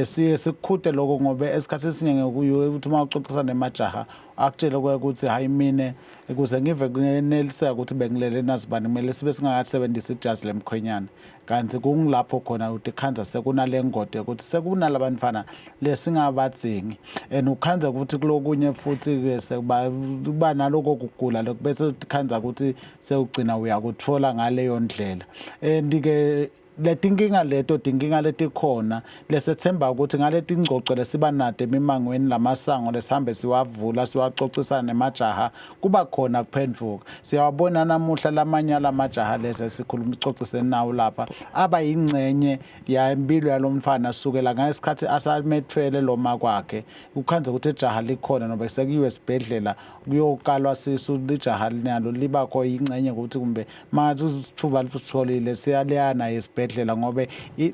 Siye sikukhute lokho ngoba esikhathini esiningi kuye ukuthi uma uxoxisana nemajaha. Akutshele ukuthi hayi, mine ukuze ngive kuneliseka ukuthi bengilele nazibani, kumele sibe singakasebenzisi ijazi lemkhwenyana. Kanti kungilapho khona utikhandza sekunale ngodi yokuthi sekunalabantfwana lesingabadzingi, and ukhandza ukuthi kulokunye futhi-ke sekuba kuba naloko kugula lokhu, bese utikhandza ukuthi sewugcina uyakutfola ngaleyo ndlela. And-ke letinkinga leto tinkinga letikhona lesethemba ukuthi ngaleti ngcoco lesiba nato emimangweni, lamasango lesihambe siwavula, siwacocisana nemajaha, kuba khona kuphendvuka. Siyawabona namuhla lamanye alamajaha lese sikhuluma icocisene nawo lapha, aba yingcenye yempilo yalomfana sukela ngesikhathi asamethwele loma kwakhe. Ukhandze ukuthi ijaha likhona nobe sekuyiwe esibhedlela kuyokalwa sisu, lijaha linalo libakho yingcenye ukuthi kumbe mangathi isithuba lisitholile siyaleya naye esibhedlela, ngobe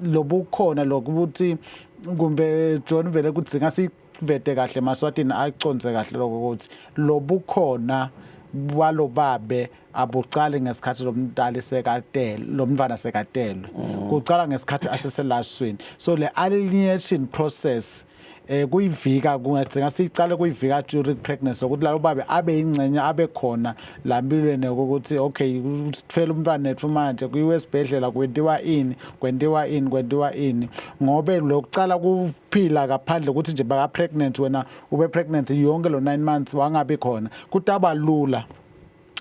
lobukhona lokuthi kumbe John vele kudzinga sivete kahle emaswatini aconze kahle lokho ukuthi lobukhona balobabe abucali ngesikhathi lomntali sekatele, lomntwana sekatelwe, kucala ngesikhathi aseselaswini. So le alienation process kuyivika kungadzinga sicale kuyivika during pregnancy, ukuthi lalo babe abe ingcenye, abe khona la mpilweni ukuthi okay, sithwele umntwana ethu manje, kuyiwe esibhedlela, kwentiwa ini, kwentiwa ini, kwentiwa ini, ngobe lokucala kuphila ngaphandle ukuthi nje baka pregnant, wena ube pregnant yonke lo 9 months wangabi khona, kutaba lula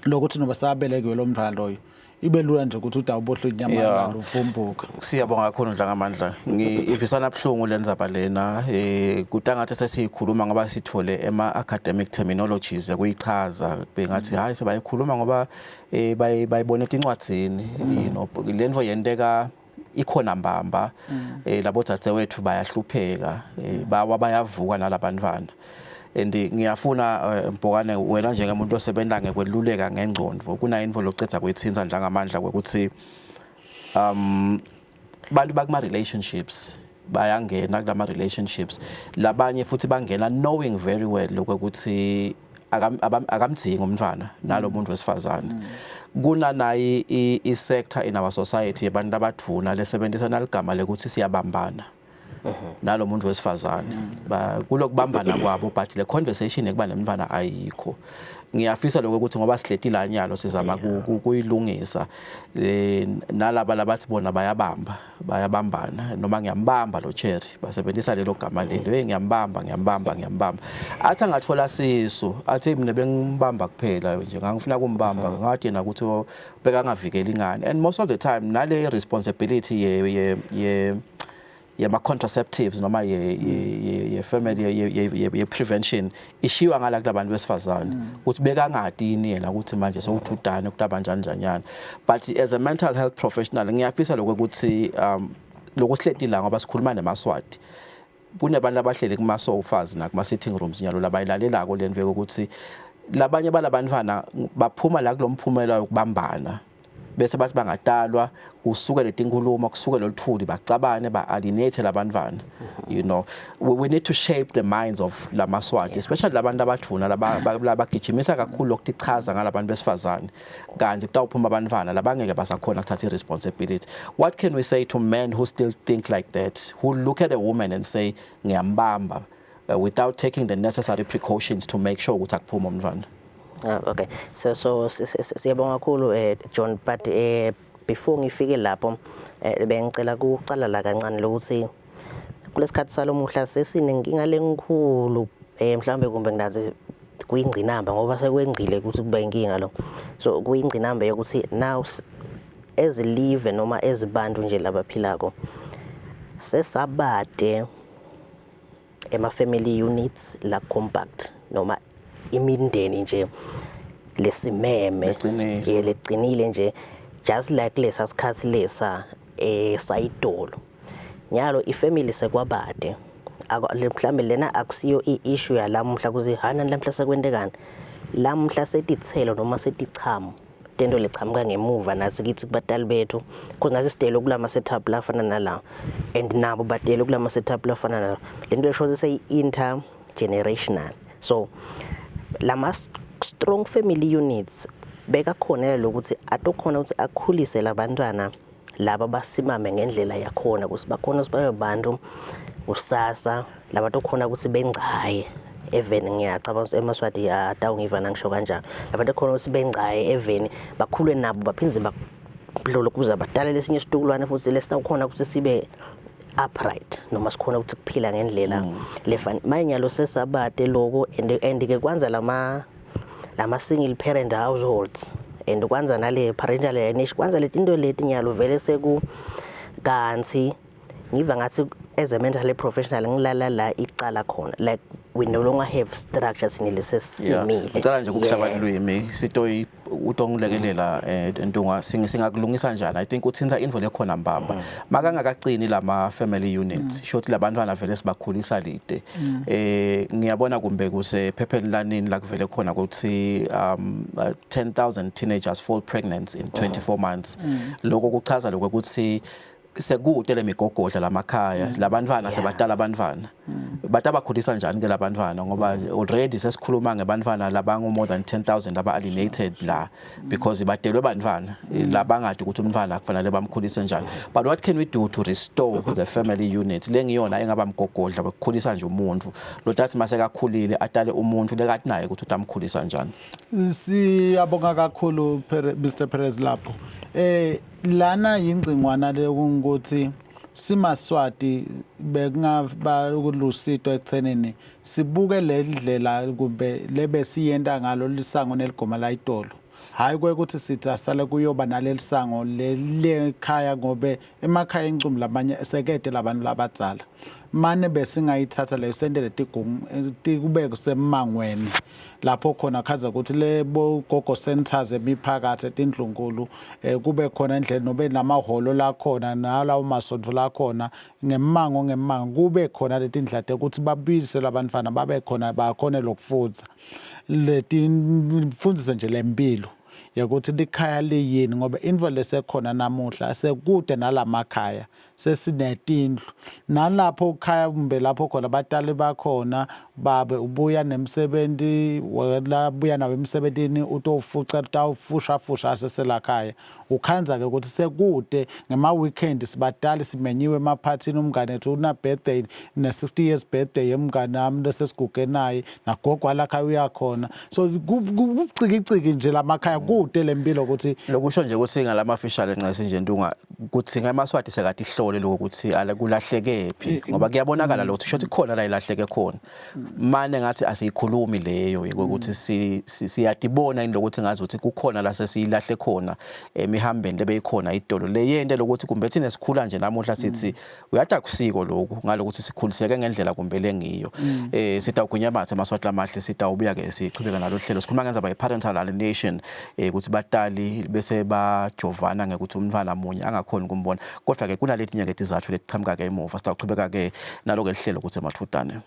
lokuthi noba sabelekiwe lo mntwana loyo, ibe lula nje ukuthi udawubohla inyama uvumbuka. Siyabonga kakhulu, Ndlangamandla. Ngivisana buhlungu lenzaba lena, kutangathi sesiyikhuluma ngoba sithole ema academic terminologies ekuyichaza, bengathi hayi, sebayikhuluma ngoba bayibona etincwadzini. Lento yenteka ikhona mbamba, labo dzadzewethu bayahlupheka, bawa bayavuka nalabantwana. And ngiyafuna, Mbhokane, wena njengemuntu osebenza ngekweluleka ngengcondvo, kuna intfo locedza kuyitsintsa, Ndlangamandla, kwekuthi bantu bakuma relationships bayangena kulama relationships, labanye futhi bangena knowing very well lokuthi akamdzingi umntwana nalo muntu wesifazane. Kunanayi i-sector in our society yabantu abadvuna lesebenzisa naligama lekuthi siyabambana nalo muntu wesifazane. Kulokubambana kwabo, but le conversation ekuba nemntwana ayikho. Ngiyafisa lokho ukuthi ngoba sihleti la nyalo sizama kuyilungisa nalaba labathi bona bayabamba, bayabambana, noma ngiyambamba lo cherry, basebenzisa lelo gama lelo, hey, ngiyambamba, ngiyambamba, ngiyambamba, athi angathola sisu athi mina bengimbamba kuphela nje, ngangifuna kumbamba, ngathi yena ukuthi bekangavikeli ingane. And most of the time nale responsibility ye yama contraceptives noma ye family ye prevention ishiywa ngala kulabantu besifazane, ukuthi bekangadini yena ukuthi manje sewuthudane kutaba njani njanyana. But as a mental health professional, ngiyafisa lokho ukuthi lokusihleti la, ngoba sikhuluma nemaswati, kunebantu abahleli kuma sofas nakuma sitting rooms nyalo labayilalelako le nto, ukuthi labanye balabantwana baphuma la kulomphumela yokubambana, bese bathi bangatalwa kusuke letinkulumo, kusuke loluthuli, bacabane, ba-alienate labantwana. We need to shape the minds of lamaswati, especially labantu abadvuna labagijimisa kakhulu lokutichaza ngalabantu besifazane, kanti kutawuphuma abantwana labangeke basakhona kuthatha i-responsibility. What can we say to men who still think like that, who look at a woman and say ngiyambamba, without taking the necessary precautions to make sure ukuthi akuphuma umntwana? Ah, okay. So siyabonga kakhulu, John, but before ngifike lapho, bengicela kucala la kancane lokuthi kulesikhathi salomuhla sesinenkinga lenkulu, mhlawumbe kumbe nginathi kuyingcinamba, ngoba sekwengcile ukuthi kube inkinga lo. So kuyingcinamba yokuthi now ezilive noma ezibantu nje labaphilako sesabade ema family units la compact noma imindeni nje lesimeme. Leqinile. Leqinile nje, just like lesa sikhathi lesa sayidolo. Nyalo ifamily sekwabade. Mhlambe lena akusiyo i-issue yalamuhla kuze hana lamhla sekwentekani lamhla, setithelo noma setichamo tento lechamuka ngemuva nathi kithi kubatali bethu, because nathi sidele kulama setup la afana nala, and nabo badele kulama setup la afana nala. Lento esho ukuthi seyi intergenerational. So lama strong family units bekakhona lokuthi atokhona ukuthi akhulise labantwana laba basimame ngendlela yakhona, ukuthi bakhona ukuthi babe bantu kusasa labatokhona ukuthi bengcaye. Eveni ngiyacabanga ukuthi emaSwati atawungiva nangisho kanjalo. Labantu khona ukuthi bengcaye eveni bakhule nabo baphindze badlule kuze badale lesinye isitukulwane futhi lesitawukhona ukuthi sibe upright noma sikhona ukuthi kuphila ngendlela lefana. Manje nyalo sesabate loko and ke kwanza lama single parent households and kwanza nale parental alienation, kwanza letinto leti nyalo vele seku kantsi ngiva ngathi as a mental health professional ngilala la icala khona, like we no longer have structure sinile sesimile. Ngicela nje ukuhlaba lwimi sitoyi utongilekelela Ntunga, singakulungisa njani? I think uthinta info lekhona mbamba makangakacini lama family units, shothi labantwana vele sibakhulisa lide. Ngiyabona kumbe kusephepheni lanini la kuvele khona ukuthi 10,000 teenagers fall pregnant in 24 months. Lokho kuchaza lokho ukuthi sekude lemigogodla lamakhaya labantwana sebatala abantwana, batabakhulisa njani ke labantwana, ngoba already sesikhuluma ngebantwana labangu more than 10,000 laba alienated la because badelwe bantwana labangadi ukuthi umntwana kufanele bamkhulise njani. But what can we do to restore the family unit lengiyona engaba mgogodla wekukhulisa nje umuntu lotathi masekakhulile atale umuntu lekathi naye ukuthi utamkhulisa njani? Siyabonga kakhulu Mr Perez lapho. Lana yingcingwana lekungukuthi simaSwati bekungaba lusito ekuthenini sibuke le ndlela kumbe lebe siyenta ngalo lisango neligoma la itolo. Hayi kwekuthi sithi asale kuyoba naleli sango lekhaya, ngobe emakhaya incumbi lamanye sekete labantu labadzala. Mane besingayithatha leyo sentele tigungu kube kusemangweni lapho khona khaza ukuthi le gogo centers emiphakathi etindlunkulu kube khona indlela nobe namahholo la khona nalawo masonto la khona ngemango kube khona letindlela ukuthi babuyise labantwana babe khona bakhone lokufundza letimfundiso nje lempilo yakuthi likhaya liyini, ngoba intfo lesekhona namuhla sekude nalamakhaya, sesinetindlu nalapho ukhaya kumbe lapho khona batali bakhona babe ubuya nemsebenzi labuya nawo emsebentini utofuca utawufusha fusha aseselakhaya. Ukhandza ke ukuthi sekude ngema weekend sibatali simenyiwe emaphathini, umngane ethu una birthday ne 60 years birthday yemngane wami lesesiguge naye nagogo alakhaya uyakhona, so kucikiciki nje lamakhaya kude lempilo ukuthi Lokusho nje ukuthi ngalamafishane ncesi nje Ntunga kuthi ngemaSwati sekade ihlole lokho ukuthi kulahleke phi, ngoba kuyabonakala lokho kusho ukuthi khona la ilahleke khona. Mane ngathi asiyikhulumi leyo ukuthi siyadibona yini lokuthi ngazi ukuthi kukhona la sesiyilahle khona emihambeni lebeyikhona idolo leyente lokuthi kumbe thina sikhula nje namuhla sithi uyada kusiko lokhu ngalokuthi sikhuliseke ngendlela kumbe lengiyo. Sitawugwinya mathe emaSwati lamahle, sitawubuya ke sichubeka nalo hlelo. Sikhuluma ngendzaba ye-parental alienation, ukuthi batali bese bajovana ngekuthi umntwana munye angakhoni kumbona, kodwa ke kunaletinye ke tizatfu letichamuka ke emuva. Sitawuchubeka ke nalo ke lihlelo ukuthi emathutane.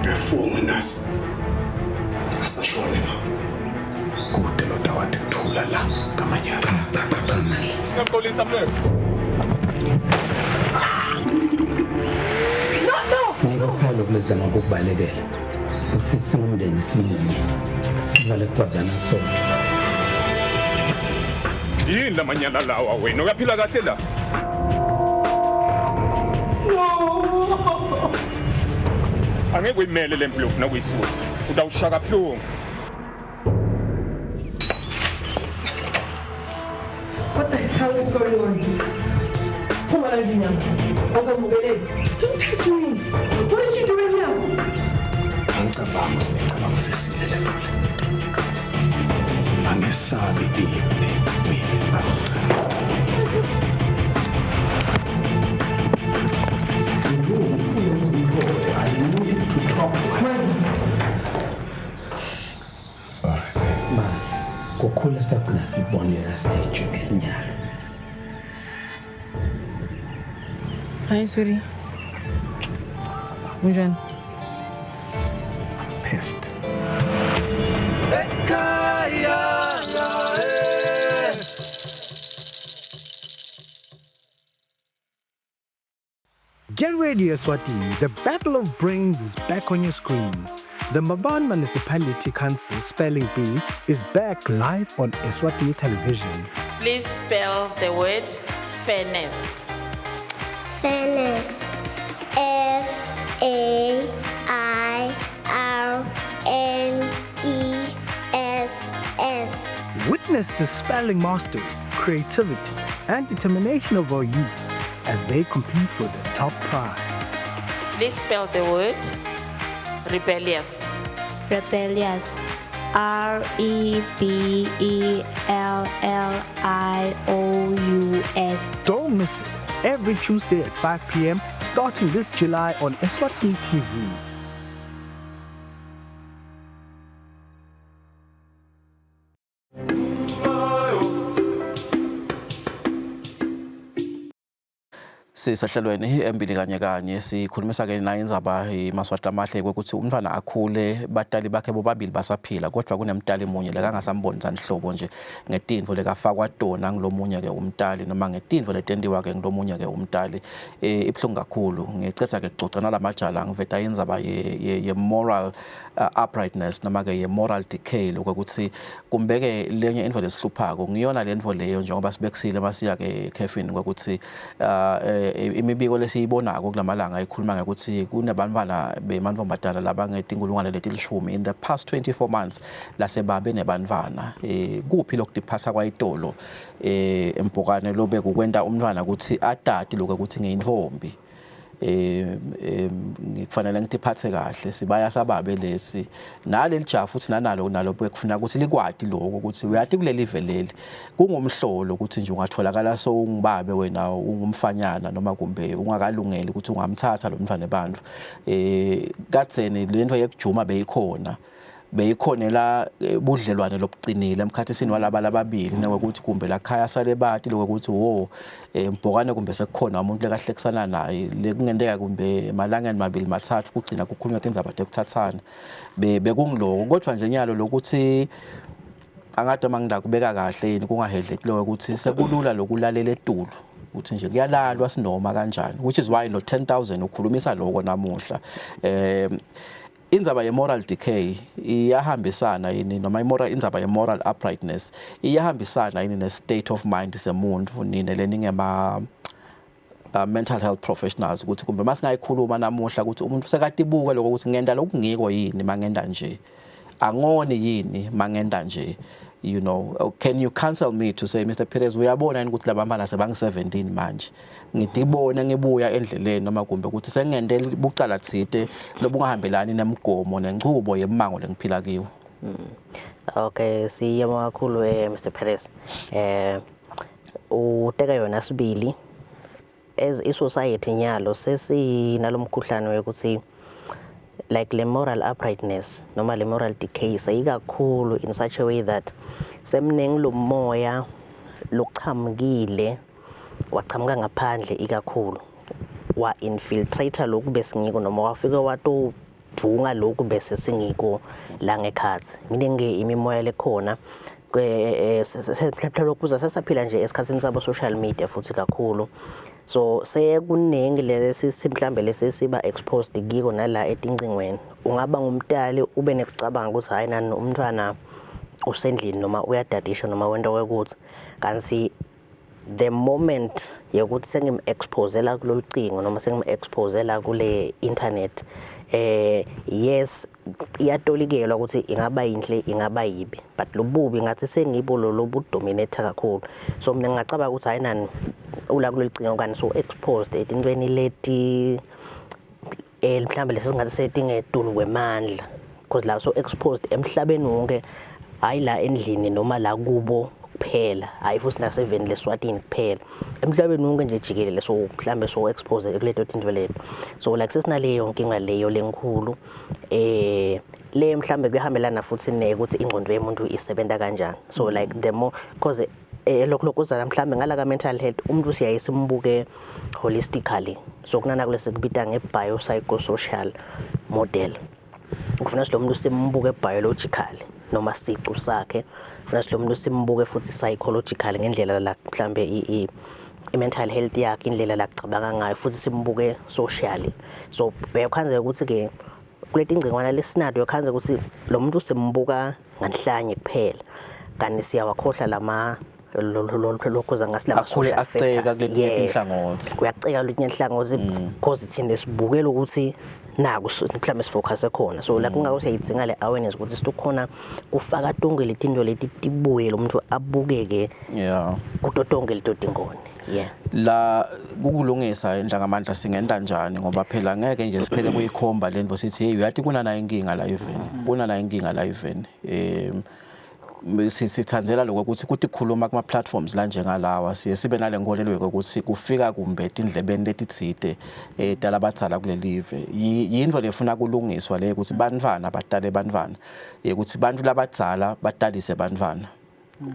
Ngiyafunga nasi asashone ma kude lo dawadi kuthula la kamanyazi. Cha cha cha Mahle. Ngiyaxolisa mnene. Ngeke kuphela ukulezama ukukubalekela. Ukuthi singumndeni simunye. Sivale kukwazana sonke. Yini lamanyala lawa wena? Uyaphila kahle la? Angeke uyimele le mpilo ufuna kuyisusa. Utawushaka buhlungu. What the hell is going on here? Phuma la endlini yami. Awukamukeleki. Don't touch me. What is she doing here? Angicabangi sinecabangisisile le nto le. Angesabi impi mina babamncane. I need to talk to her. Sorry. Mahle, kukhula sitagcina sibonela stage elinyalo. Hi, sweetie. Unjani? I'm pissed. Get ready, Eswatini. The Battle of Brains is back on your screens. The Mbabane Municipality Council Spelling Bee is back live on Eswatini Television. Please spell the word Fairness. Fairness. F A I R N E S S. Witness the spelling mastery, creativity, and determination of our youth as they compete for the top prize. Please spell the word rebellious. Rebellious. R E B E L L I O U S. Don't miss it. Every Tuesday at 5 p.m. starting this July on Eswatini TV. Sisehlelweni embili kanye kanye sikhulumisa ke nayo indzaba iMaswati Amahle kwekuthi umntwana akhule batali bakhe bobabili basaphila, kodwa kunemtali munye lekangasamboni sanhlobo nje ngetintfo lekafakwa tona ngilomunye ke umtali noma ngetintfo letentiwa ke ngilomunye ke umtali. Ibuhlungu kakhulu. Ngicetha ke kucoca nalamajala ngiveta indzaba ye moral uprightness noma ke ye moral decay, lokuthi kumbeke lenye intfo lesihluphako ngiyona lentfo leyo, njengoba sibekusile masiya ke khefini kwekuthi imibiko lesiyibonako kulamalanga ikhuluma ngekuthi kunebantfwana bemantfombatana labangetinkulungwane letilishumi in the past 24 months lasebabe nebantfwana. Kuphi lokutiphatsa kwayitolo empokane lobe kukwenta umntwana ukuthi atati lokho ukuthi ngiyintfombi, ngikufanele ngitiphathe kahle, sibaya sababe lesi naleli jaha futhi nanalo nalo bekufuna ukuthi likwati lokho ukuthi uyati kuleli veleli kungumhlolo ukuthi nje ungatholakala sowungibabe wena ungumfanyana noma kumbe ungakalungeli ukuthi ungamthatha lo mntwana ebantfu. Kadzeni lento yekujuma beyikhona beyikhonela budlelwane lobuqinile emkhathisini walaba lababili, nekuthi kumbe lakhaya sale bati lokuthi wo mbhokane kumbe sekukhona umuntu lekahlekisana naye lekungenteka kumbe emalangeni mabili mathathu kugcina kukhulunywa tindzaba tekuthathana bekungiloko. Kodwa nje nyalo lokuthi angade mangidakubeka kahle yini kungahedleki lokho ukuthi sekulula lokulalela etulu ukuthi nje kuyalalwa sinoma kanjani, which is why lo 10,000 ukhulumisa lokho namuhla. Indzaba ye-moral decay iyahambisana yini noma i-moral indzaba ye-moral uprightness iyahambisana yini ne-state of mind semuntu, nine leningema mental health professionals, ukuthi kumbe masingayikhuluma namuhla ukuthi umuntu sekatibuka lokho ukuthi ngenta lokungiko yini mangenda nje, angoni yini mangenda nje, you know, can you counsel me to say Mr Perez uyabona yini ukuthi labantwana sebangi 17 manje ngidibone ngibuya endleleni noma kumbe ukuthi sengende bucala tsite lobungahambelani nemigomo nenchubo yemango lengiphila kiwo? Okay, siyabonga kakhulu Mr Perez. Uteka yona sibili as i society nyalo sesinalomkhuhlane wekuthi like le moral uprightness noma le moral decay seyikakhulu in such a way that semningi lo moya lokuchamukile waqhamuka ngaphandle ikakhulu wa infiltrate lokhu besingiko noma wafika watodvunga lokhu bese singiko la ngekhathi. Miningi imimoya lekhona mhlawumbe lokuza sesaphila nje esikhathini sabo social media futhi kakhulu, so sekuningi lesi mhlambe lesi siba exposed kiko nala etincingweni. Ungaba ngumtali ube nekucabanga ukuthi hayi nani umntwana usendlini noma uyadadisha noma wento kwekuthi, kanti the moment yokuthi sengim-exposela kulolu cingo noma sengim-exposela kule internet, yes iyatolikelwa ukuthi ingaba yinhle ingaba yibi, but lobubi ngathi sengibo lo lobudominate kakhulu. So mina ngingacabanga ukuthi hayi nani ula kulolu cingo kani so exposed etintweni leti mhlambe lesingathi setingetulu kwemandla, because la so exposed emhlabeni wonke, hayi la endlini noma la kubo kuphela, hayi futhi naseveni leSwatini kuphela, emhlabeni wonke nje jikelele. So mhlambe so expose kuleto tinto leto, so like sesinaleyo nkinga leyo lenkhulu le mhlambe kuyahambelana futhi nekuthi ingqondo yemuntu isebenza kanjani. So like the more cause lokho lokuzala mhlambe ngala ka mental health umuntu siyaye simbuke holistically, so kunana kulesi kubita nge biopsychosocial model. Kufuna silo muntu simbuke biologically noma sicu sakhe, kufuna silo muntu simbuke futhi psychologically ngendlela la mhlambe i mental health yakhe, indlela la kucabanga ngayo, futhi simbuke socially. So uyakhanza ukuthi ke kuleti ngcingwana lesinado uyakhanza ukuthi lo muntu simbuka nganhlanye kuphela, kanti siyawakhohlwa lama Lokhuza ngasilama Akhule social aceka factors. kuletinye Yes. tinhlangothi. Uyaceka kuletinye inhlangothi because thina sibukela ukuthi naku mhlawumbe sifocus khona, so la kungako siyayidzinga le awareness ukuthi sitokhona kufaka tonke letinto leti tibuye lo muntu abukeke kuto tonke leto tingoni, yeah. La kukulungisa indlangamandla singenta njani? Ngoba phela ngeke nje siphele kuyikhomba lento sithi, "Hey, uyathi kunana inkinga la eveni, kunana inkinga la eveni." Sithandzela lokho ukuthi kuthi khuluma kuma platforms la njengalawa, siye sibe nale nkolelo yokuthi kufika kumbe etindlebeni letitsite talabadzala kulelive. Yintfo lefuna kulungiswa le ukuthi bantfwana batale bantfwana, ukuthi bantfu labadzala batalise bantfwana.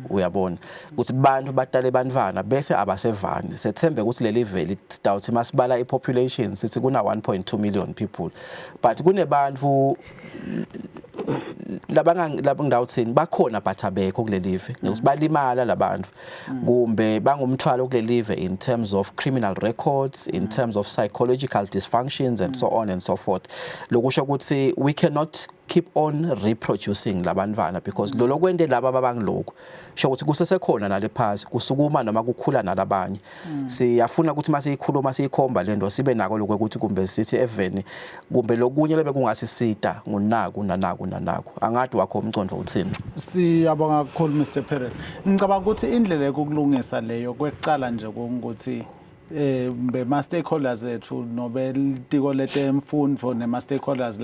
Uyabona ukuthi bantu batale bantfwana bese abasevani. Sethembe ukuthi leli veli sitawuthi masibala i-population sithi kuna 1.2 million people, but kunebantu labangawuthini bakhona but abekho kuleli live, ngokuthi balimala labantu kumbe bangumthwalo kuleli live in terms of criminal records, in terms of psychological dysfunctions and so on and so forth. Lokusho ukuthi we cannot keep on reproducing labantwana because lo lokwente laba babangilokhu sho ukuthi kusesekhona nale phasi kusukuma noma kukhula nalabanye. Siyafuna ukuthi masiyikhuluma siyikhomba lento, sibe nako lokho ukuthi kumbe sithi eveni kumbe lokunye lebe kungasisita ngunaku nanaku nanaku. Angadi wakho umcondo uthini? Siyabonga kakhulu, Mr Perez. Ngicabanga ukuthi indlela yokulungisa leyo, kwekucala nje kungukuthi bema stakeholders ethu nobe litiko letemfundvo nema stakeholders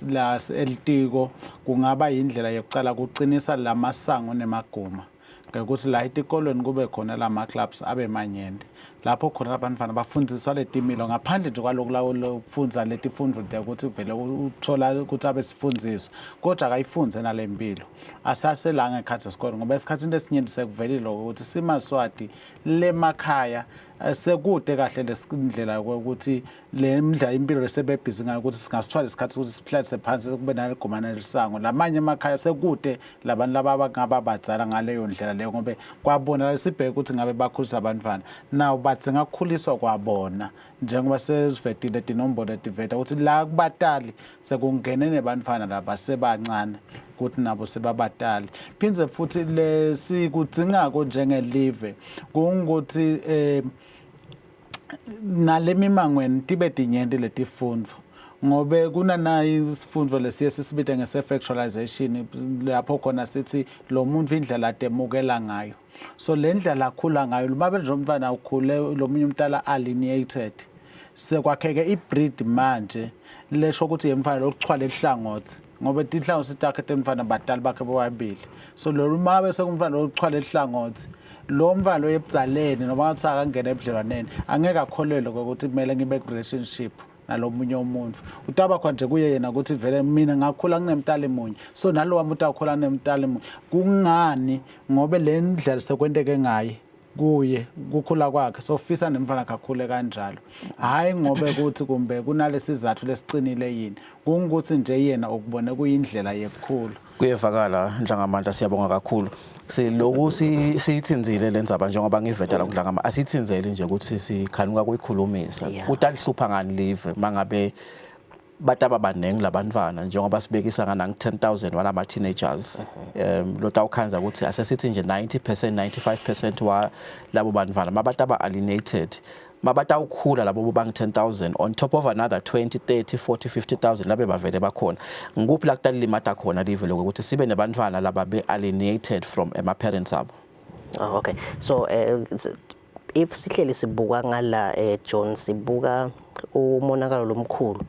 la elitiko, kungaba indlela yokucala kuqinisa lamasango nemaguma ngekuthi la etikolweni kube khona lama clubs abe manyenti, lapho khona abantwana bafundiswa letimilo ngaphandle nje kwaloku lokufundza letifundvo ukuthi vele uthola ukuthi abe sifundziswa, kodwa akayifunze nalempilo asasela ngekhathi esikole, ngoba esikhathini esinyenti sekuvelile lokho ukuthi simaswati lemakhaya sekude kahle lesindlela ukuthi le ndlela impilo lesebebhizi ngayo ukuthi singasithwala isikhathi ukuthi sihlalise phansi kube naligumana lisango. Lamanye emakhaya sekude labantu laba abangaba badzala ngaleyo ndlela leyo, ngobe kwabona sibheke ukuthi ngabe bakhulisa abantwana nawo badzinga kukhuliswa kwabona, njengoba sesivetile tinombolo tiveta ukuthi la kubatali sekungene nebantfwana laba sebancane ukuthi nabo sebabatali. Phindze futhi lesikudzingako njengelive kungukuthi nalemimangweni tibe tinyenti letifundvo, ngobe kunanayi isifundo lesiye sisibite nge-self actualization, lapho khona sithi lo muntu indlela atemukela ngayo. So le ndlela akhula ngayo lumabe nje umntwana ukhule lo munye umntala alienated, sekwakheke i-breed manje lesho ukuthi yemfana lokuchwala ehlangothi, ngoba tinhlangothi takhe temfana batali bakhe bobabili. So lo mabe sekumfana lokuchwala ehlangothi, lo mfana lo ebudzaleni noma ngathi akangena ebudlelwaneni angeke akholelwe ukuthi kumele ngibe ku-relationship nalomunye umuntu. Utaba khona nje kuye yena ukuthi vele mina ngakhula nginemntali munye, so nalo wami utawukhula nemntali munye. Kungani? Ngobe le ndlela sekwenteke ngaye kuye kukhula kwakhe, sofisa nemfana kakhule kanjalo, hhayi ngobe kuthi kumbe kunalesizathu lesicinile yini, kungukuthi nje yena ukubone kuyindlela yekukhula. Kuyevakala, Ndlangamandla, siyabonga kakhulu. Siloku siyithinzile le ndzaba njengoba ngiveta la kuNdlangama, asiyithinzeli nje ukuthi sikhanuka kuyikhulumisa. Kutalihlupha ngani live mangabe bataba baningi labantwana njengoba sibekisa ngana 10,000 walama teenagers, lotawukhanza ukuthi asesithi nje 90%, 95% wa labo bantwana mabataba alienated, mabatawukhula labo bangi 10,000 on top of another 20, 30, 40, 50,000 labe bavele bakhona, ngikuphi la kutalilimata khona live lokho ukuthi sibe nebantwana laba be alienated from ema parents abo? Oh, okay. So if sihleli sibuka ngala John, sibuka umonakalo lomkhulu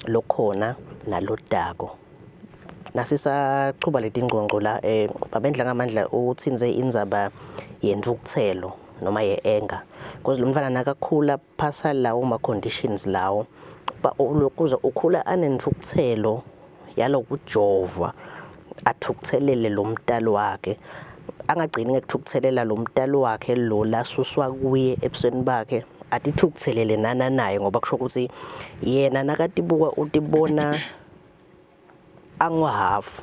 lokhona nalodako. Nasisaqhuba letingcongco la, babendla ngamandla uthinze indzaba yentfukutselo noma ye-anger, because lo mntwana nakakhula phasa lawo ma conditions lawo lokuze ukhula anentfukutselo yalokujovwa, athukuthelele lo mntalo wakhe, angagcini ngekuthukuthelela lo mntalo wakhe lo lasuswa kuye ebusweni bakhe, atithukuthelele nana naye, ngoba kusho ukuthi yena nakatibuka utibona anguhafu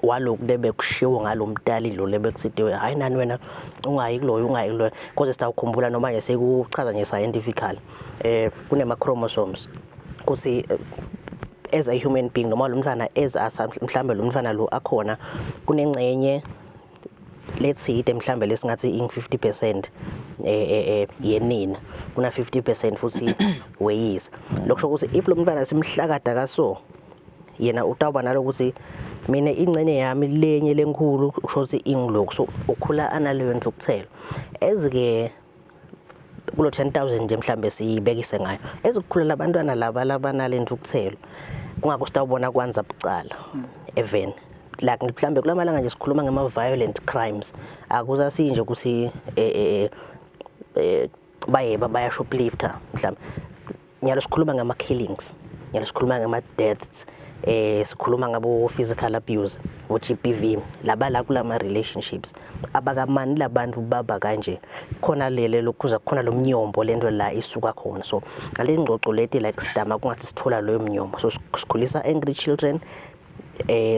waloku lebekushiwo ngalo mntali lo lebekuthitiwe, "Hayi nani wena ungayi kuloyo, ungayi kuloyo," because sitawukhumbula noma nje sekuchaza nje scientifically kunema chromosomes kuthi as a human being noma lo mntwana as mhlambe lo mntwana lo akhona kunengcenye. Letsite mhlambe lesingathi ing 50% yenina, kuna 50% futhi weyisa. Lokusho ukuthi if lo mntwana simhlakada kaso, yena utawuba nalokuthi mina ingcenye yami lenye lenkhulu kusho ukuthi ingilokhu, so ukhula analeyo ntukuthelo. Ezike kulo 10,000 nje mhlambe siyibekise ngayo, ezikukhula labantwana laba labanale ntukuthelo, kungakho sitawubona kwanza bucala even like mhlambe kulamalanga nje sikhuluma ngama violent crimes, akuzasinje ukuthi bayeba baya shoplifter mhlambe. Nyalo sikhuluma ngama killings, nyalo sikhuluma ngama deaths, sikhuluma ngabo physical abuse, o GBV, laba la kulama relationships abakamani labantu baba kanje khona lele lokhuza khona lo mnyombo lento la isuka khona. So ngale ngxoxo leti like sidama kungathi sithola loyo mnyombo, so sikhulisa angry children,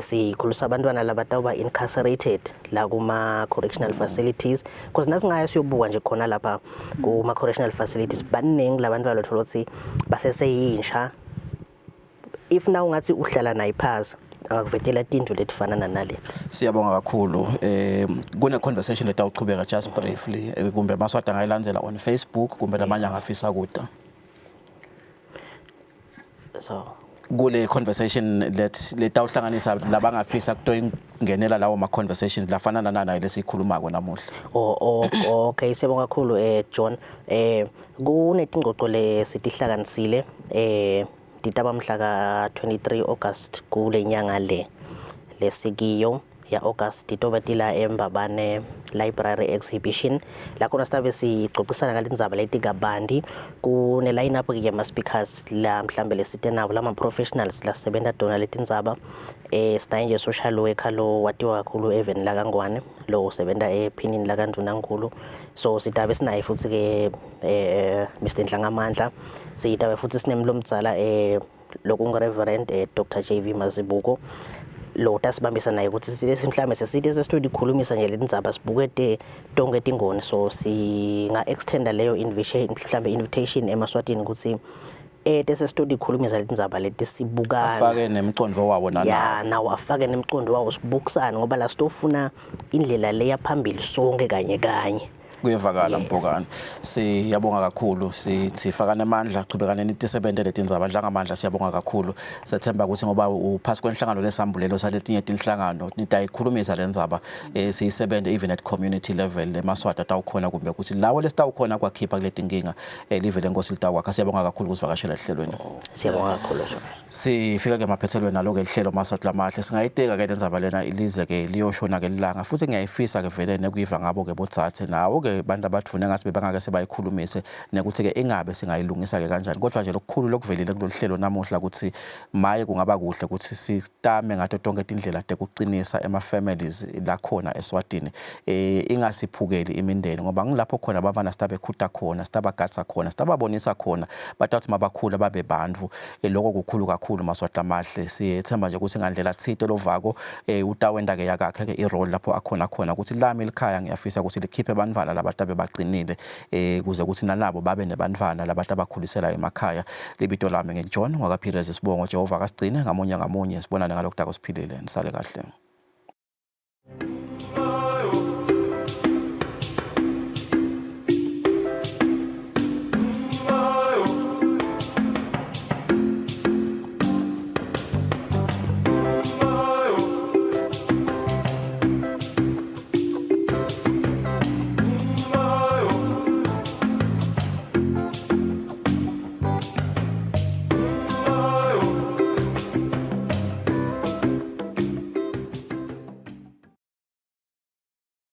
sikhulisa abantwana labatawuba incarcerated la kuma correctional facilities, because nasingaya siyobuka nje khona lapha kuma correctional facilities, baningi labantwana lothola ukuthi baseseyintsha. If na ungathi uhlala naye phasi, angakuvetela tintfo letifana nanaleti. Siyabonga kakhulu. Kune conversation letawuchubeka just briefly, kumbe Maswati angayilandzela on Facebook, kumbe lamanye angafisa kuta so kule conversation let letawuhlanganisa labangafisa kutoyingenela lawo ma conversations lafana nanayo lesikhulumako namuhla. Oh, okay, siyabonga kakhulu John. Kunetingcoco lesitihlanganisile titaba mhla ka 23 August kule nyanga le lesikiyo ya August, titoba tila eMbabane Library Exhibition, la khona sitabe sicocisana ngale ndzaba leti kabanti. Kune line up ke yama speakers la mhlambe lesite nabo lama professionals lasebenta tona letindzaba. Sinaye nje social worker lo watiwa kakhulu even la kaNgwane, lo usebenta ephinini la kaNdunankulu, so sitabe sinaye futhi ke Mr Nhlangamandla. Sitabe futhi sinemlomdzala lokungu Reverend Dr JV Mazibuko, lo tasibambisa naye ukuthi sithi mhlambe sesithi sesitodikhulumisa nje lendzaba, sibukete tonke tingoni. So singa extenda leyo invitation, mhlambe invitation emaswatini ukuthi tesesitodikhulumisa letindzaba leti, sibukana. Afake nemicondvo wawo nanawo. Ya, nawo afake nemcondo wawo, sibukisane, ngoba la sitofuna indlela leya phambili sonke kanye kanye. Kuyevakala. Mbhokane, siyabonga kakhulu. Sithi fakana amandla, chubekane nitisebente letindzaba Dlangamandla. Siyabonga kakhulu. Sethemba ukuthi ngoba uphasi kwenhlangano lesambulelo saletinye tinhlangano, nitayikhulumisa lendzaba, siyisebente even at community level, emaswati atawukhona kumbe ukuthi lawo lesitawukhona kwakhipha kule tinkinga, live lenkosi litawakha. Siyabonga kakhulu kusivakashela ehlelweni. Siyabonga kakhulu, John. Sifika ke emaphethelweni nalo-ke lihlelo, Maswati lamahle. Singayiteka ke lendzaba lena ilize ke liyoshona ke lilanga, futhi ngiyayifisa ke vele nekuyiva ngabo ke bodzadze nawo ke bantu abadvuna ngathi bebangake sebayikhulumise nekuthi ke ingabe singayilungisa ke kanjani. Kodwa nje lokukhulu lokuvelile kulolu hlelo namuhla ukuthi maye kungaba kuhle ukuthi sitame ngato tonke tindlela tekucinisa ema-families lakhona eSwatini, ingasiphukeli imindeni, ngoba ngilapho khona bafana sitabekhuta khona, sitabagatsa khona, sitababonisa khona, batawuthi mabakhula babe bantfu. Lokho kukhulu kakhulu, Maswati amahle. Siyethemba nje ukuthi ngandlela thite lovako utawenta ke yakakhe ke i-role lapho akhona khona, ukuthi lami likhaya ngiyafisa ukuthi likhiphe bantfwana labatabe bagcinile, kuze ukuthi nanabo babe nebantfwana labatabakhulisela emakhaya. Libito lami nginguJohn wakaPires isibongo. Jehova akasigcine ngamunye ngamunye, sibonane ngalokudako siphilile. Nisale kahle.